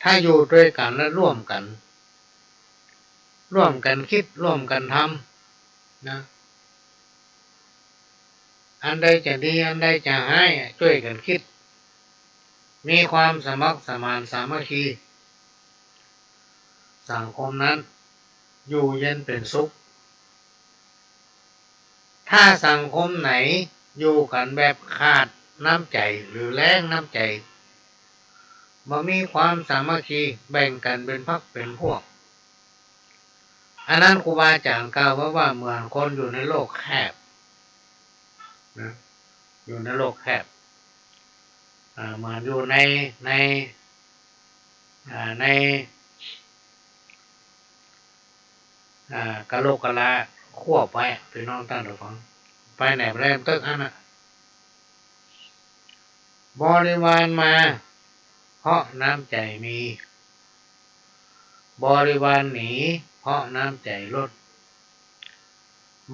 ถ้าอยู่ตวยกั๋นและร่วมกั๋น ร่วมกั๋นคิด ร่วมกั๋นทำ นะ อันใดจะดี อันใดจะฮ้ายอะ จ้วยกั๋นคิด มีความสมัครสมานสามัคคี สังคมนั้นอยู่เย็นเป๋นสุข ถ้าสังคมไหนอยู่กั๋นแบบขาดน้ำใจ๋หรือแล้งน้ำใจ๋ บ่มีความสามัคคี แบ่งกั๋นเป๋นพรรคเป๋นพวก อันนั้นครูบาอาจ๋ารย์กล่าวไว้ว่าเหมือนคนอยู่ในโลกแคบ นะ อยู่ในโลกแคบ อ่า เหมือนอยู่ใน ใน อ่า ใน อ่า กะโหลกกะลาควบไว้ พี่น้องต้านผู้ฟัง ไปไหนบ่ได้ ตึกอั้นน่ะ บริวารมาเพราะน้ำใจ๋มี บริวารหนีเพราะน้ำใจ๋ลด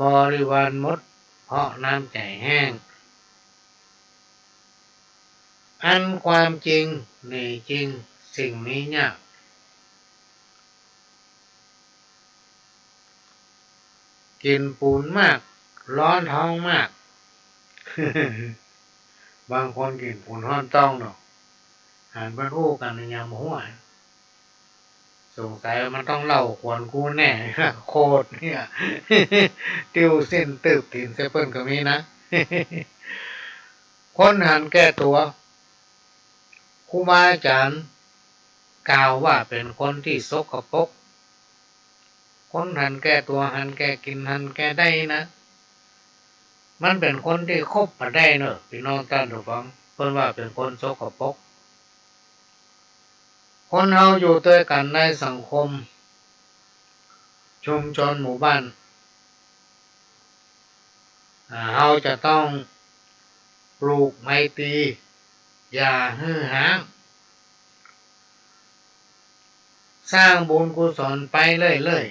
บริวารหมดเพราะน้ำใจ๋แห้ง อันความจริงนี่จริง สิ่งนี้ยาก กิ๋นปู๋นมาก ฮ้อนท้องมาก บางคนกิ๋นปู๋นฮ้อนต๊องเนาะ หันเปิ้นอู้กั๋นนี่ยังบ่ฮู้อะ สงสัยมันต้องเล่าขวัญกูแน่ โคตรเนี่ย ติ้วสิ้นตืบตี๋นใส่เปิ้นก็มีนะ คนหันแก่ตั๋ว ครูบาอาจ๋ารย์กล่าวว่าเป๋นคนตี้สกปรก คนหันแก่ตั๋ว หันแก่กิ๋น หันแก่ได้นะ มันเป๋นคนตี้คบบ่ได้เนาะ พี่น้องต้านผู้ฟัง เปิ้นว่าเป๋นคนสกปรก คนเฮาอยู่ตวยกั๋นในสังคม ชุมชนหมู่บ้าน อ่า เฮาจะต้องปลูกไมตรี อย่าหื้อฮ้าง สร้างบุญกุศลไปเรื่อย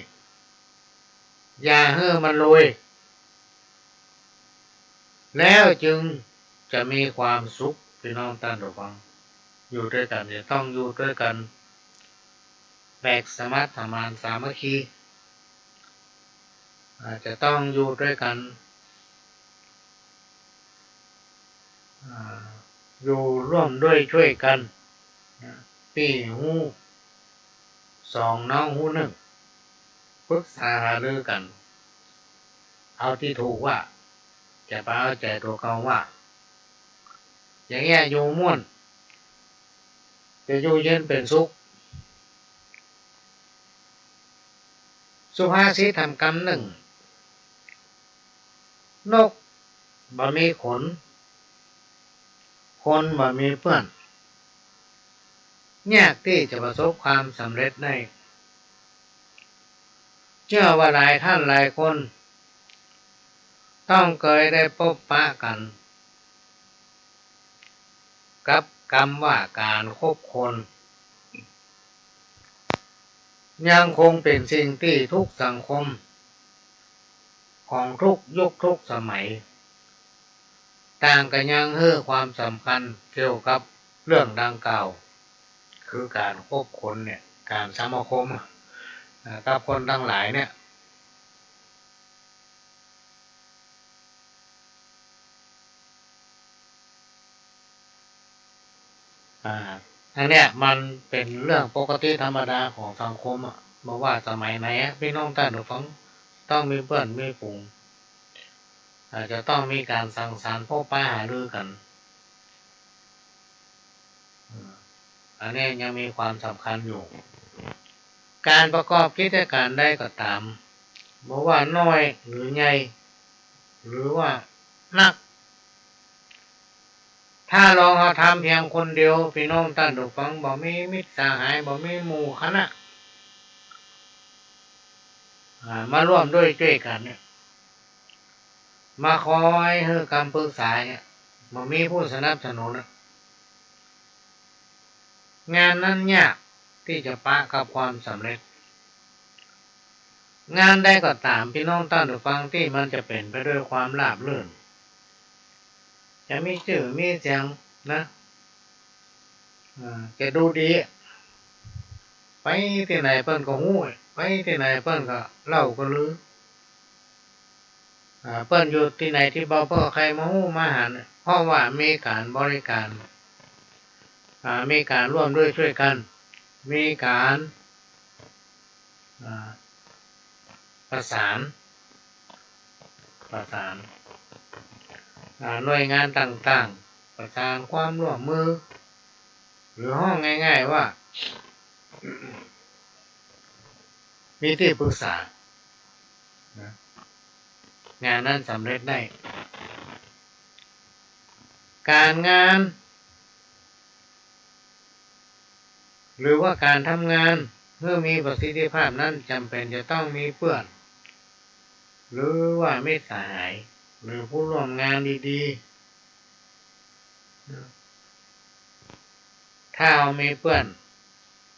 ๆ อย่าหื้อมันโรย แล้วจึงจะมีความสุข พี่น้องต้านผู้ฟัง อยู่ตวยกั๋นจะต้องอยู่ตวยกั๋นแบบสมัครสมานสามัคคี อ่า จะต้องอยู่ตวยกั๋น อ่า อยู่ร่วมด้วยช่วยกั๋น นะ ปี้ฮู้สอง น้องฮู้นึ่ง ปึกษาหารือกั๋น เอาตี้ถูกว่า จะไปเอาใจ๋ตั๋วเก่าว่า อย่างเงี้ยอยู่ม่วน จะอยู่เย็นเป๋นสุข สุภาษิตถามกำนึ่ง นกบ่มีขน คนบ่มีเปื้อน ยากตี้จะประสบความสำเร็จได้ เจื้อว่าหลายต้านหลายคน ต้องเกยได้ปบปะกั๋น กับกำว่าก๋านคบคน ยังคงเป๋นสิ่งตี้ทุกสังคม ของทุกยุคทุกสมัย ต่างก็ยังหื้อความสำคัญเกี่ยวกับเรื่องดังกล่าว คือก๋านคบคนเนี่ย ก๋านสมาคม อ่า กับคนตังหลายเนี่ย อันเนี้ยมันเป๋นเรื่องปกติธรรมดาของสังคมอะ บ่ว่าสมัยไหนอะ ปี้น้องต้านผู้ฟัง ต้องมีเปื้อนมีฝูง อาจจะต้องมีก๋านสังสรรค์พบปะหารือกั๋น อันนี้ยังมีความสำคัญอยู่ ก๋านประกอบกิจก๋านใดก็ต๋าม บ่ว่าน้อยหรือใหญ่ หรือว่านัก ถ้าลองเอาทำเพียงคนเดียว ปี้น้องต้านผู้ฟัง บ่มีมิตรสหาย บ่มีหมู่คณะ อ่า มาร่วมด้วยจ้วยกั๋นเนี่ย มาคอยหื้อคำปรึกษาเนี่ย บ่มีผู้สนับสนุนอะ งานนั้นยากตี้จะปะกับความสำเร็จ งานใดก็ต๋าม ปี้น้องต้านผู้ฟัง ตี้มันจะเป๋นไปด้วยความราบรื่น จะมีจื้อมีเสียงนะ อ่า จะดูดี ไปตี้ไหนเปิ้นก็ฮู้ ไปตี้ไหนเปิ้นก็เล่าก็ลือ อ่า เปิ้นอยู่ตี้ไหนตี้บ่ เปิ้นก็ใค่มาฮู้มาหัน เพราะว่ามีก๋านบริก๋าน อ่า มีก๋านร่วมด้วยจ้วยกั๋น มีก๋าน อ่า ประสาน ประสาน อ่า หน่วยงานต่างๆ ประสานความร่วมมือ หรือฮ้องง่ายๆ ว่า มีตี้ปรึกษานะ งานนั้นสำเร็จได้ ก๋านงาน หรือว่าก๋านทำงานหื้อมีประสิทธิภาพนั้น จ๋ำเป๋นจะต้องมีเปื้อน หรือว่ามิตรสหาย หรือผู้ร่วมงานดีๆ ถ้าเฮามีเปื้อน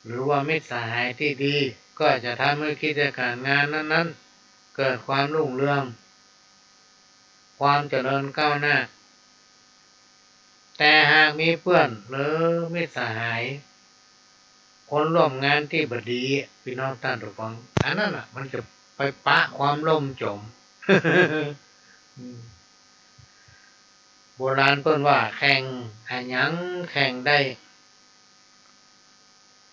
หรือว่ามิตรสหายตี้ดี ก็จะทำหื้อกิจก๋านงานนั้นๆ เกิดความรุ่งเรือง ความเจริญก้าวหน้า แต่หากมีเปื้อนหรือมิตรสหาย คนร่วมงานตี้บ่ดี ปี้น้องต้านผู้ฟัง อันนั้นน่ะ มันจะไปปะความล่มจม อืม โบราณเปิ้นว่าแข่งอะหยังแข่งได้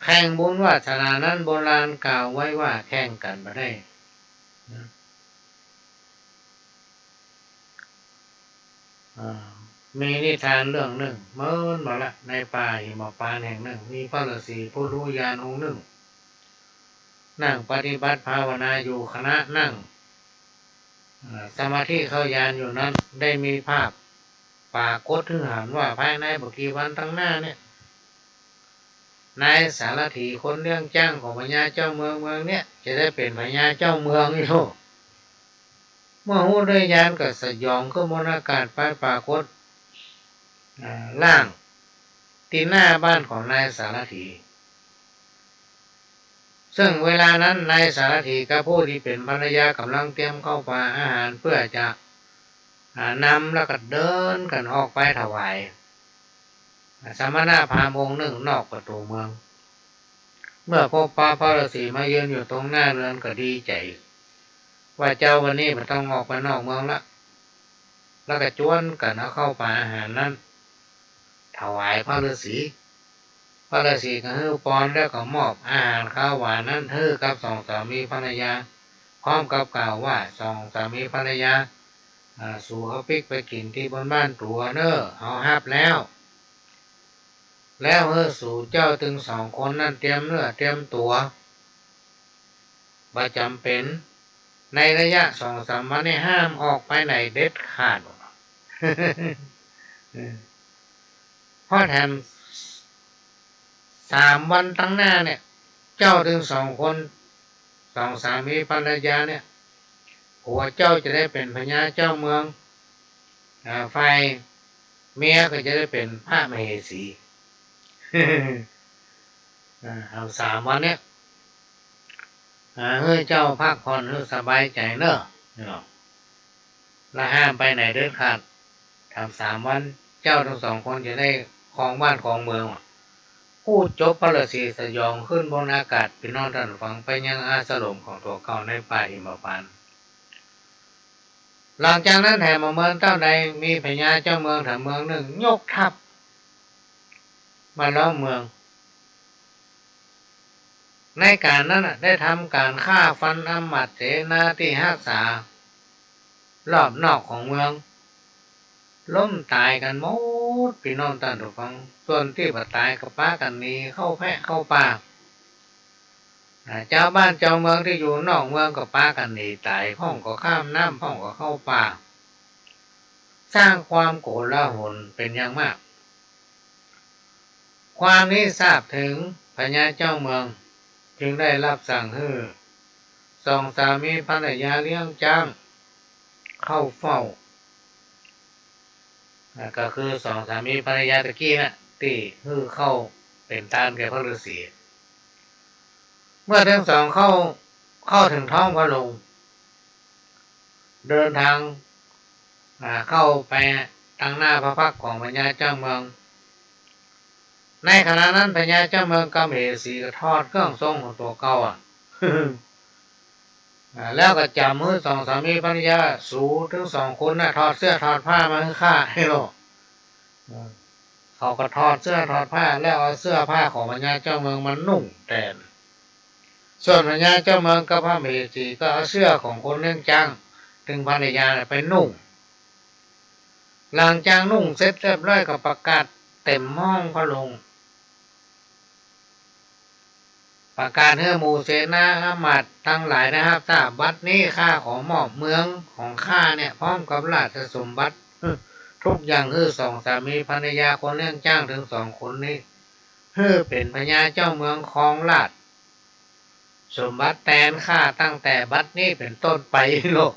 แข่งบุญวาสนานั้น โบราณกล่าวไว้ว่าแข่งกั๋นบ่ได้นะ อ่า มีนิทานเรื่องนึ่ง เมินมาละ ในป่าหิมพานต์แห่งนึ่ง มีพระฤๅษีผู้ฮู้ญาณองค์นึ่ง นั่งปฏิบัติภาวนาอยู่ ขณะนั่ง อ่า สมาธิเข้าญาณอยู่นั้น ได้มีภาพปรากฏหื้อหันว่าภายในบ่กี่วันตังหน้าเนี่ย นายสารถีคนเลี้ยงจ๊างของพญาเจ้าเมืองเมืองเนี่ย จะได้เป๋นพญาเจ้าเมืองอยู่ เมื่อฮู้ด้วยญาณก็สยองขึ้นบนอากาศไปปรากฏ อ่า ร่างตี้หน้าบ้านของนายสารถี ซึ่งเวลานั้นนายสารถีกับผู้ตี้เป๋นภรรยาก่ำลังเตรียมข้าวป๋าอาหารเปื้อจะ อ่า นำแล้วก็เดินกั๋นออกไปถวาย สมณพราหมณ์องค์นึ่งนอกประตู๋เมือง เมื่อพบปะพระฤๅษีมายืนอยู่ตรงหน้าเรือนก็ดีใจ๋ ว่าเจ้าวันนี้บ่ต้องออกไปนอกเมืองละ แล้วก็จวนกั๋นเอาข้าวป๋าอาหารนั้น ถวายพระฤๅษี พระฤๅษีก็หื้อปอนแล้วก็มอบอาหารคาวหวานนั้นหื้อกับสองสามีภรรยา พร้อมกับกล่าวว่า สองสามีภรรยา อ่า สูเอาปิ๊กไปกิ๋นตี้บนบ้านตั๋วเน่อ เฮาฮับแล้ว แล้วหื้อสูเจ้าตึงสองคนนั้นเตรียมเนื้อเตรียมตั๋ว บ่จ๋ำเป๋น ในระยะสองสามวันนี้ห้ามออกไปไหนเด็ดขาด เพราะแถมสามวันตังหน้าเนี่ย เจ้าตึงสองคน สองสามีภรรยาเนี่ย ผัวเจ้าจะได้เป๋นพญาเจ้าเมือง อ่า ฝ่ายเมียก็จะได้เป๋นพระมเหสี อ่า เอาสามวันเนี่ย อ่า หื้อเจ้าพักผ่อนหื้อสบายใจ๋เน่อ นี่เนาะ และห้ามไปไหนเด็ดขาด ถามสามวัน เจ้าตึงสองคนจะได้ครองบ้านครองเมือง พูดจบพระฤๅษีสยองขึ้นบนอากาศ ปี้น้องต้านฟัง ไปยังอาสมของตั๋วเก่าในป่าหิมพานต์ หลังจากนั้นแถมบ่เมินเต้าใด มีพญาเจ้าเมืองแถมเมืองนึ่งยกทัพ มาล้อมเมือง ในก๋านนั้นน่ะ ได้ทำก๋านฆ่าฟันอำมาตย์เสนาตี้ฮักษา รอบนอกของเมือง ล้มต๋ายกั๋นหมด ปี้น้องต้านผู้ฟัง ส่วนตี้บ่ต๋ายก็ปากั๋นหนีเข้าแพะเข้าป่า อ่า จาวบ้านจาวเมืองตี้อยู่นอกเมืองก็ปากั๋นหนีต๋าย พ่องก็ข้ามน้ำ พ่องก็เข้าป่า สร้างความโกลาหลเป๋นอย่างมาก ความนี้ทราบเถิงพญาเจ้าเมือง จึงได้รับสั่งหื้อสองสามีภรรยาเลี้ยงจ๊างเข้าเฝ้า อ่า ก็คือสองสามีภรรยาตะกี้น่ะ ตี้หื้อเข้าเป๋นตานแก่พระฤาษี เมื่อตึงสองเข้า เข้าเถิงท้องพระโรง เดินทาง อ่า เข้าไปตังหน้าพระพักตร์ของพญาเจ้าเมือง ในขณะนั้นพญาเจ้าเมืองกับมเหสีก็ถอดเครื่องทรงของตั๋วเก่าอะ อ่า แล้วก็จ๋ำหื้อสองสามีภรรยา สูตึงสองคนน่ะ ถอดเสื้อถอดผ้ามาหื้อข้า เฮโล อืม เขาก็ถอดเสื้อถอดผ้า แล้วเอาเสื้อผ้าของพญาเจ้าเมืองมานุ่งแตน ส่วนพญาเจ้าเมืองกับพระมเหสีก็เอาเสื้อของคนเลี้ยงจ๊าง ตึงภรรยาน่ะไปนุ่ง หลังจากนุ่งเสร็จเรียบร้อยก็ประกาศเต็มห้องพระโรง ประกาศหื้อหมู่เสนาอำมาตย์ตังหลายได้ฮับทราบ บัดนี้ข้าขอมอบเมืองของข้าเนี่ย พร้อมกับราชสมบัติทุกอย่าง หื้อสองสามีภรรยาคนเลี้ยงจ๊างตึงสองคนนี้ หื้อเป๋นพญาเจ้าเมืองครองราชสมบัติแตนข้าตั้งแต่บัดนี้เป๋นต้นไป โลก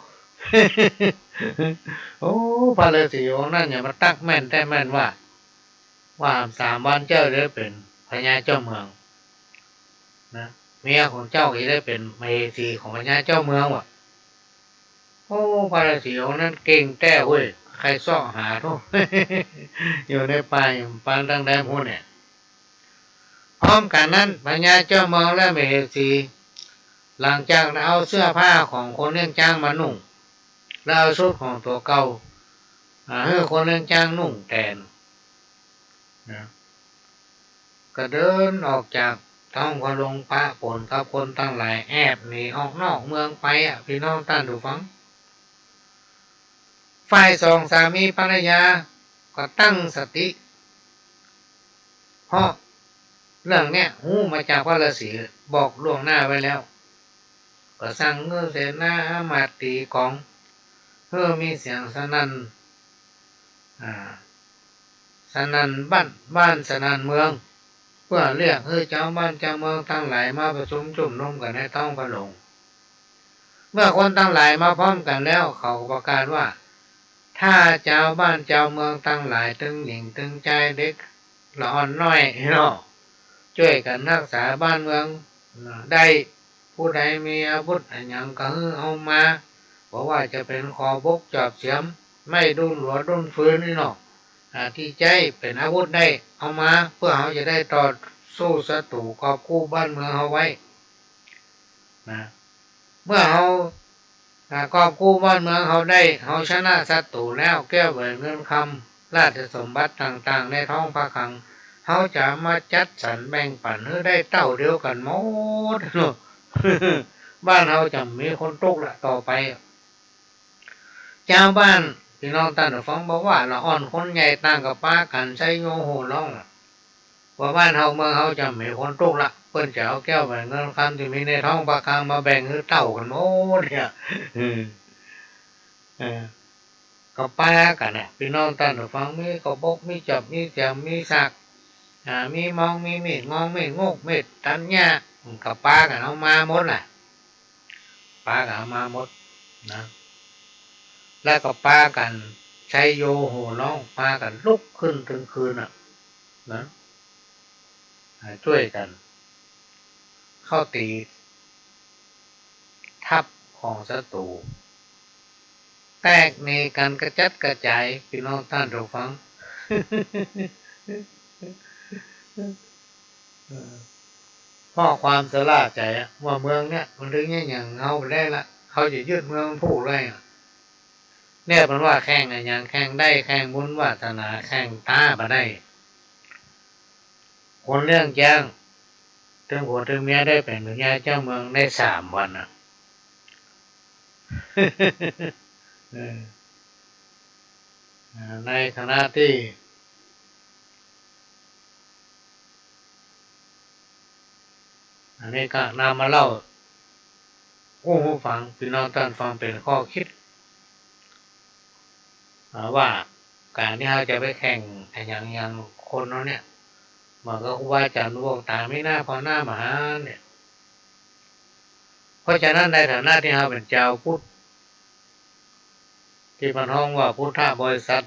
โอ้ พระฤาษีองค์นั้นเนี่ยมาตั๊กแม่นแต๊แม่นว่า ว่าสามวันเจ้าจะได้เป๋นพญาเจ้าเมืองนะ เมียของเจ้าจะได้เป๋นมเหสีของพญาเจ้าเมืองว่ะ โอ้ พระฤาษีองค์นั้นเก่งแต๊เว้ย ใค่เซาะหาทุก อยู่ในป่าปานตังแดนพุ้นเนี่ย พร้อมกั๋นนั้น พญาเจ้าเมืองและมเหสี หลังจากเอาเสื้อผ้าของคนเลี้ยงจ๊างมานุ่ง แล้วเอาชุดของตั๋วเก่า อ่า หื้อคนเลี้ยงจ๊างนุ่งแตน นะ ก็เดินออกจากท้องพระโรงปะปนกับคนตังหลาย แอบหนีออกนอกเมืองไปอะ ปี้น้องต้านผู้ฟัง ฝ่ายสองสามีภรรยาก็ตั้งสติ เพราะเรื่องเนี้ยฮู้มาจากพระฤาษีบอกล่วงหน้าไว้แล้ว ก็สั่งหื้อเสนาอำมาตย์ตี๋ก๋อง หื้อมีเสียงสนั่น อ่า สนั่นบ้าน บ้านสนั่นเมือง เปื้อเรียกหื้อจาวบ้านจาวเมืองตังหลายมาประชุมจุมนุมกั๋นในท้องพระโรง เมื่อคนตังหลายมาพร้อมกั๋นแล้ว เขาก็ประกาศว่า ถ้าจาวบ้านจาวเมืองตังหลาย ตึงหญิงตึงจาย เด็กละอ่อนน้อยเนาะ จ้วยกั๋นฮักษาบ้านเมืองได้ ผู้ใดมีอาวุธอะหยังก็หื้อเอามา บ่ว่าจะเป๋นขอบบก จอบเสียม ไม้ดุ้นหลัวดุ้นฟืนนี่เนาะ อ่า ตี้ใจ๊เป๋นอาวุธได้ เอามา เปื้อเฮาจะได้ต่อสู้ศัตรู๋ กอบกู้บ้านเมืองเฮาไว้ นะ เมื่อเฮา อ่า กอบกู้บ้านเมืองเฮาได้ เฮาชนะศัตรู๋แล้ว แก้วแหวนเงินคำ ราชสมบัติต่างๆ ในท้องพระคลัง เฮาจะมาจัดสรรแบ่งปั๋นหื้อได้เต้าเดียวกั๋นหมด บ้านเฮาจะบ่มีคนตุ๊กข์ละต่อไป จาวบ้าน ปี้น้องต้านผู้ฟัง บ่ว่าละอ่อนคนใหญ่ต่างก็ปากั๋นใช้โยโห่ฮ้อง ว่าบ้านเฮาเมืองเฮาจะบ่มีคนตุ๊กข์ละ เปิ้นจะเอาแก้วแหวนเงินคำตี้มีในท้องพระคลังมาแบ่งหื้อเต้ากั๋นหมดเนี่ย เออ เออ ก็ปากั๋นน่ะ ปี้น้องต้านผู้ฟัง มีขอบบก มีจอบ มีเสียม มีสาก อ่า มีมอง มีมีด งอง มีด งก มีดตัดหญ้า ก็ปากั๋นเอามาหมดน่ะ ปากั๋นเอามาหมดนะ แล้วก็ปากั๋นใช้โยโห่ฮ้อง ปากั๋นลุกขึ้นตึงคืนน่ะ นะ อ่า จ้วยกั๋นเข้าตี๋ทัพของศัตรู๋ แตกหนีกั๋นกระจัดกระจาย ปี้น้องต้านผู้ฟัง เออ เพราะความสะหล้าใจ๋อะ ว่าเมืองเนี่ยมันตึงเยียะหยังเฮาบ่ได้ละ เฮาจะยึดเมืองมันผู้ได้อะ เนี่ยเปิ้นว่าแข่งอะหยัง แข่งได้ แข่งบุญวาสนา แข่งต๋าบ่ได้ คนเลี้ยงจ๊าง ตึงผัวตึงเมียได้เป๋นปัญญาเจ้าเมืองได้สามวันน่ะ เออ อ่า ในฐานะตี้ อันนี้ก็นำมาเล่าอู้หูฟัง ปี้น้องต้านฟังเป๋นข้อคิด อ่า ว่าก๋านตี้เฮาจะไปแข่งอะหยังอย่างคนเฮาเนี่ย เหมือนกับครูบาอาจ๋ารย์บอกต๋ามีหน้าพ่อหน้าหมาเนี่ย เพราะฉะนั้นในฐานะตี้เฮาเป๋นจาวพุทธ ตี้เปิ้นฮ้องว่าพุทธบริษัท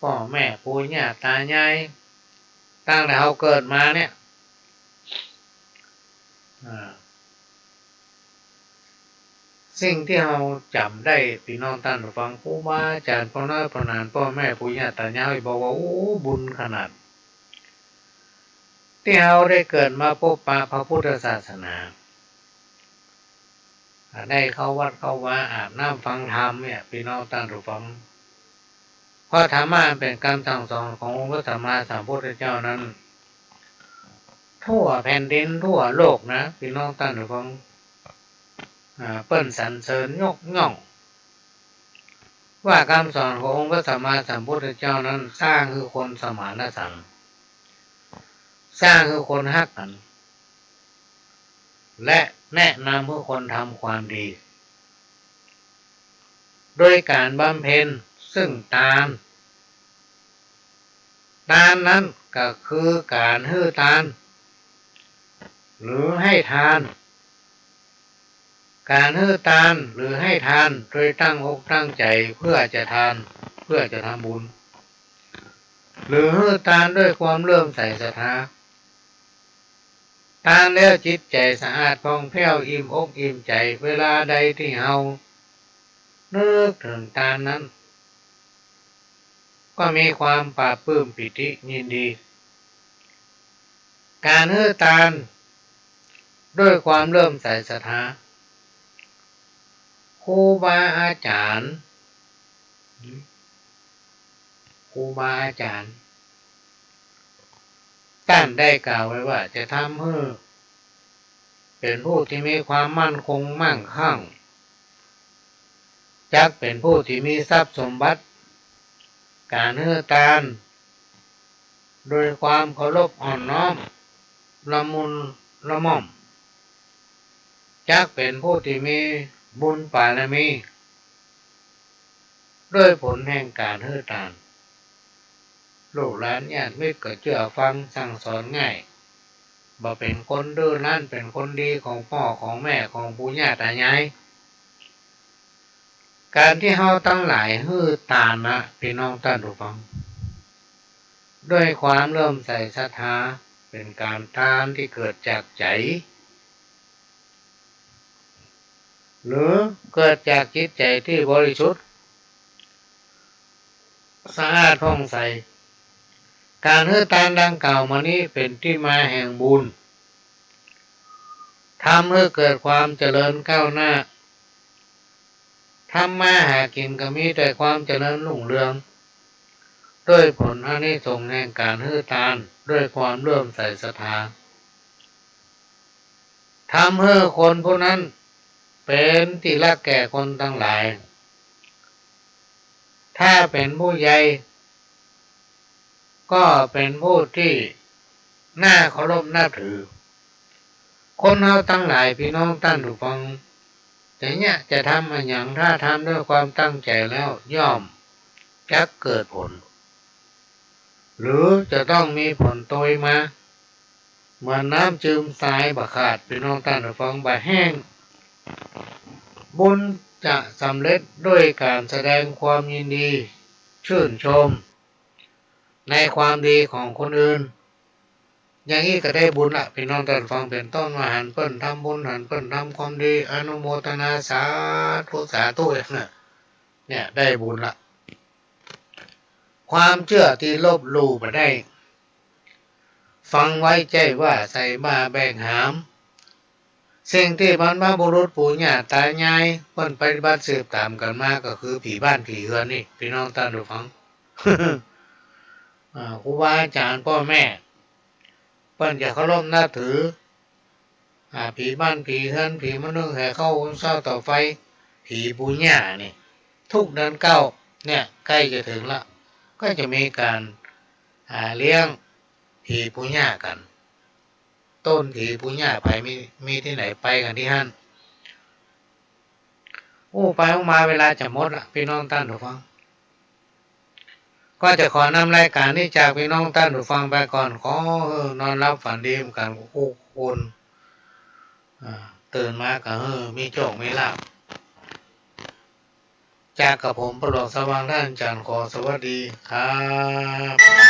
ป้อแม่ปู่ย่าต๋ายาย ตั้งแต่เฮาเกิดมาเนี่ย อ่า สิ่งตี้เฮาจ๋ำได้ ปี้น้องต้านฟัง ครูบาอาจ๋ารย์ ป้อน้อยป้อหนาน ป้อแม่ปู่ย่าต๋ายาย บอกว่า โอ้ บุญขนาด ตี้เฮาได้เกิดมาปบปะพระพุทธศาสนา ได้เข้าวัดเข้าวา อาบน้ำฟังธรรมเนี่ย ปี้น้องต้านฟัง เพราะธรรมะอันเป๋นกำสั่งสอนขององค์พระสัมมาสัมพุทธเจ้านั้น ทั่วแผ่นดินทั่วโลกนะ ปี้น้องต้านฟัง อ่า เปิ้นสรรเสริญยกย่อง ว่ากำสอนขององค์พระสัมมาสัมพุทธเจ้านั้น สร้างหื้อคนสมานฉันท์ สร้างหื้อคนฮักกั๋น และแนะนำหื้อคนทำความดี โดยก๋านบำเพ็ญซึ่งตาน ตานนั้นก็คือก๋านหื้อตาน หรือให้ทาน ก๋านหื้อตานหรือให้ทานโดยตั้งอกตั้งใจ๋เพื่อจะทาน เพื่อจะทำบุญ หรือหื้อตานด้วยความเลื่อมใสศรัทธา ตานแล้วจิตใจ๋สะอาดผ่องแผ้ว อิ่มอกอิ่มใจ๋ เวลาใดตี้เฮานึกเถิงตานนั้น ก็มีความปลาบปลื้มปีติยินดี ก๋านหื้อตานด้วยความเลื่อมใสศรัทธา ครูบาอาจ๋ารย์ ครูบาอาจ๋ารย์ ต้านได้กล่าวไว้ว่า จะทำหื้อเป๋นผู้ตี้มีความมั่นคงมั่งคั่ง จักเป๋นผู้ตี้มีทรัพย์สมบัติ ก๋านหื้อตาน โดยความเคารพอ่อนน้อม ละมุนละม่อม จักเป๋นผู้ตี้มีบุญบารมี ด้วยผลแห่งก๋านหื้อตาน ลูกหลานญาติมิตรก็เจื้อฟังสั่งสอนง่าย บ่เป๋นคนดื้อรั้น เป๋นคนดีของป้อของแม่ของปู่ย่าต๋ายาย ก๋านตี้เฮาตังหลายหื้อตานนะ ปี้น้องต้านผู้ฟัง ด้วยความเลื่อมใสศรัทธา เป๋นก๋านตานตี้เกิดจากใจ๋ หรือเกิดจากจิตใจ๋ตี้บริสุทธิ์ สะอาดผ่องใส ก๋านหื้อตานดังกล่าวมานี้เป๋นตี้มาแห่งบุญ ทำหื้อเกิดความเจริญก้าวหน้า ทำมาหากิ๋นก็มีแต่ความเจริญรุ่งเรือง ด้วยผลอานิสงส์แห่งก๋านหื้อตาน ด้วยความเลื่อมใสศรัทธา ทำหื้อคนผู้นั้นเป๋นตี้ฮักแก่คนตังหลาย ถ้าเป๋นผู้ใหญ่ ก็เป๋นผู้ตี้น่าเคารพนับถือ คนเฮาตังหลาย ปี้น้องต้านผู้ฟัง จะเยียะจะทำอะหยัง ถ้าทำด้วยความตั้งใจ๋แล้ว ย่อมจักเกิดผล หรือจะต้องมีผลโตยมา เหมือนน้ำจืมทรายบ่ขาด ปี้น้องต้านผู้ฟัง บ่แห้ง บุญจะสำเร็จด้วยก๋านแสดงความยินดี ชื่นชม ในความดีของคนอื่น อย่างอี้ก็ได้บุญละ ปี้น้องต้านฟัง เป๋นต้นว่าหันเปิ้นทำบุญ หันเปิ้นทำความดี อนุโมทนาสาธุสาธุ เนี่ย ได้บุญละ ความเจื้อตี้ลบหลู่บ่ได้ ฟังไว้ใจ้ว่าใส่บ่าแบกหาม สิ่งตี้บรรพบุรุษปู่ย่าต๋ายายเปิ้นปฏิบัติสืบต๋ามกั๋นมา ก็คือผีบ้านผีเฮือนนี่ ปี้น้องต้านผู้ฟัง อ่า ครูบาอาจ๋ารย์ป้อแม่ เปิ้นจะเคารพนับถือ อ่า ผีบ้านผีเฮือน ผีมะนึ่งแห่เข้าเซ้าต่อไฟ ผีปู่ย่านี่ ทุกเดือนเก้าเนี่ยใก้จะเถิงละ ก็จะมีก๋าน อ่า เลี้ยงผีปู่ย่ากั๋น ต้นผีปู่ย่าใผมี มีตี้ไหนไปกั๋นตี้หั้น อู้ไปอู้มาเวลาจะหมดละ ปี้น้องต้านผู้ฟัง ก็จะขอนำรายก๋านนี้จากปี้น้องต้านผู้ฟังไปก่อน ขอหื้อนอนหลับฝันดีกั๋นกู้คน อ่า ตื่นมาก็หื้อมีโชคมีลาภ จากกระผมป้อหลวงสว่าง ต้านจันทร์ ขอสวัสดีครับ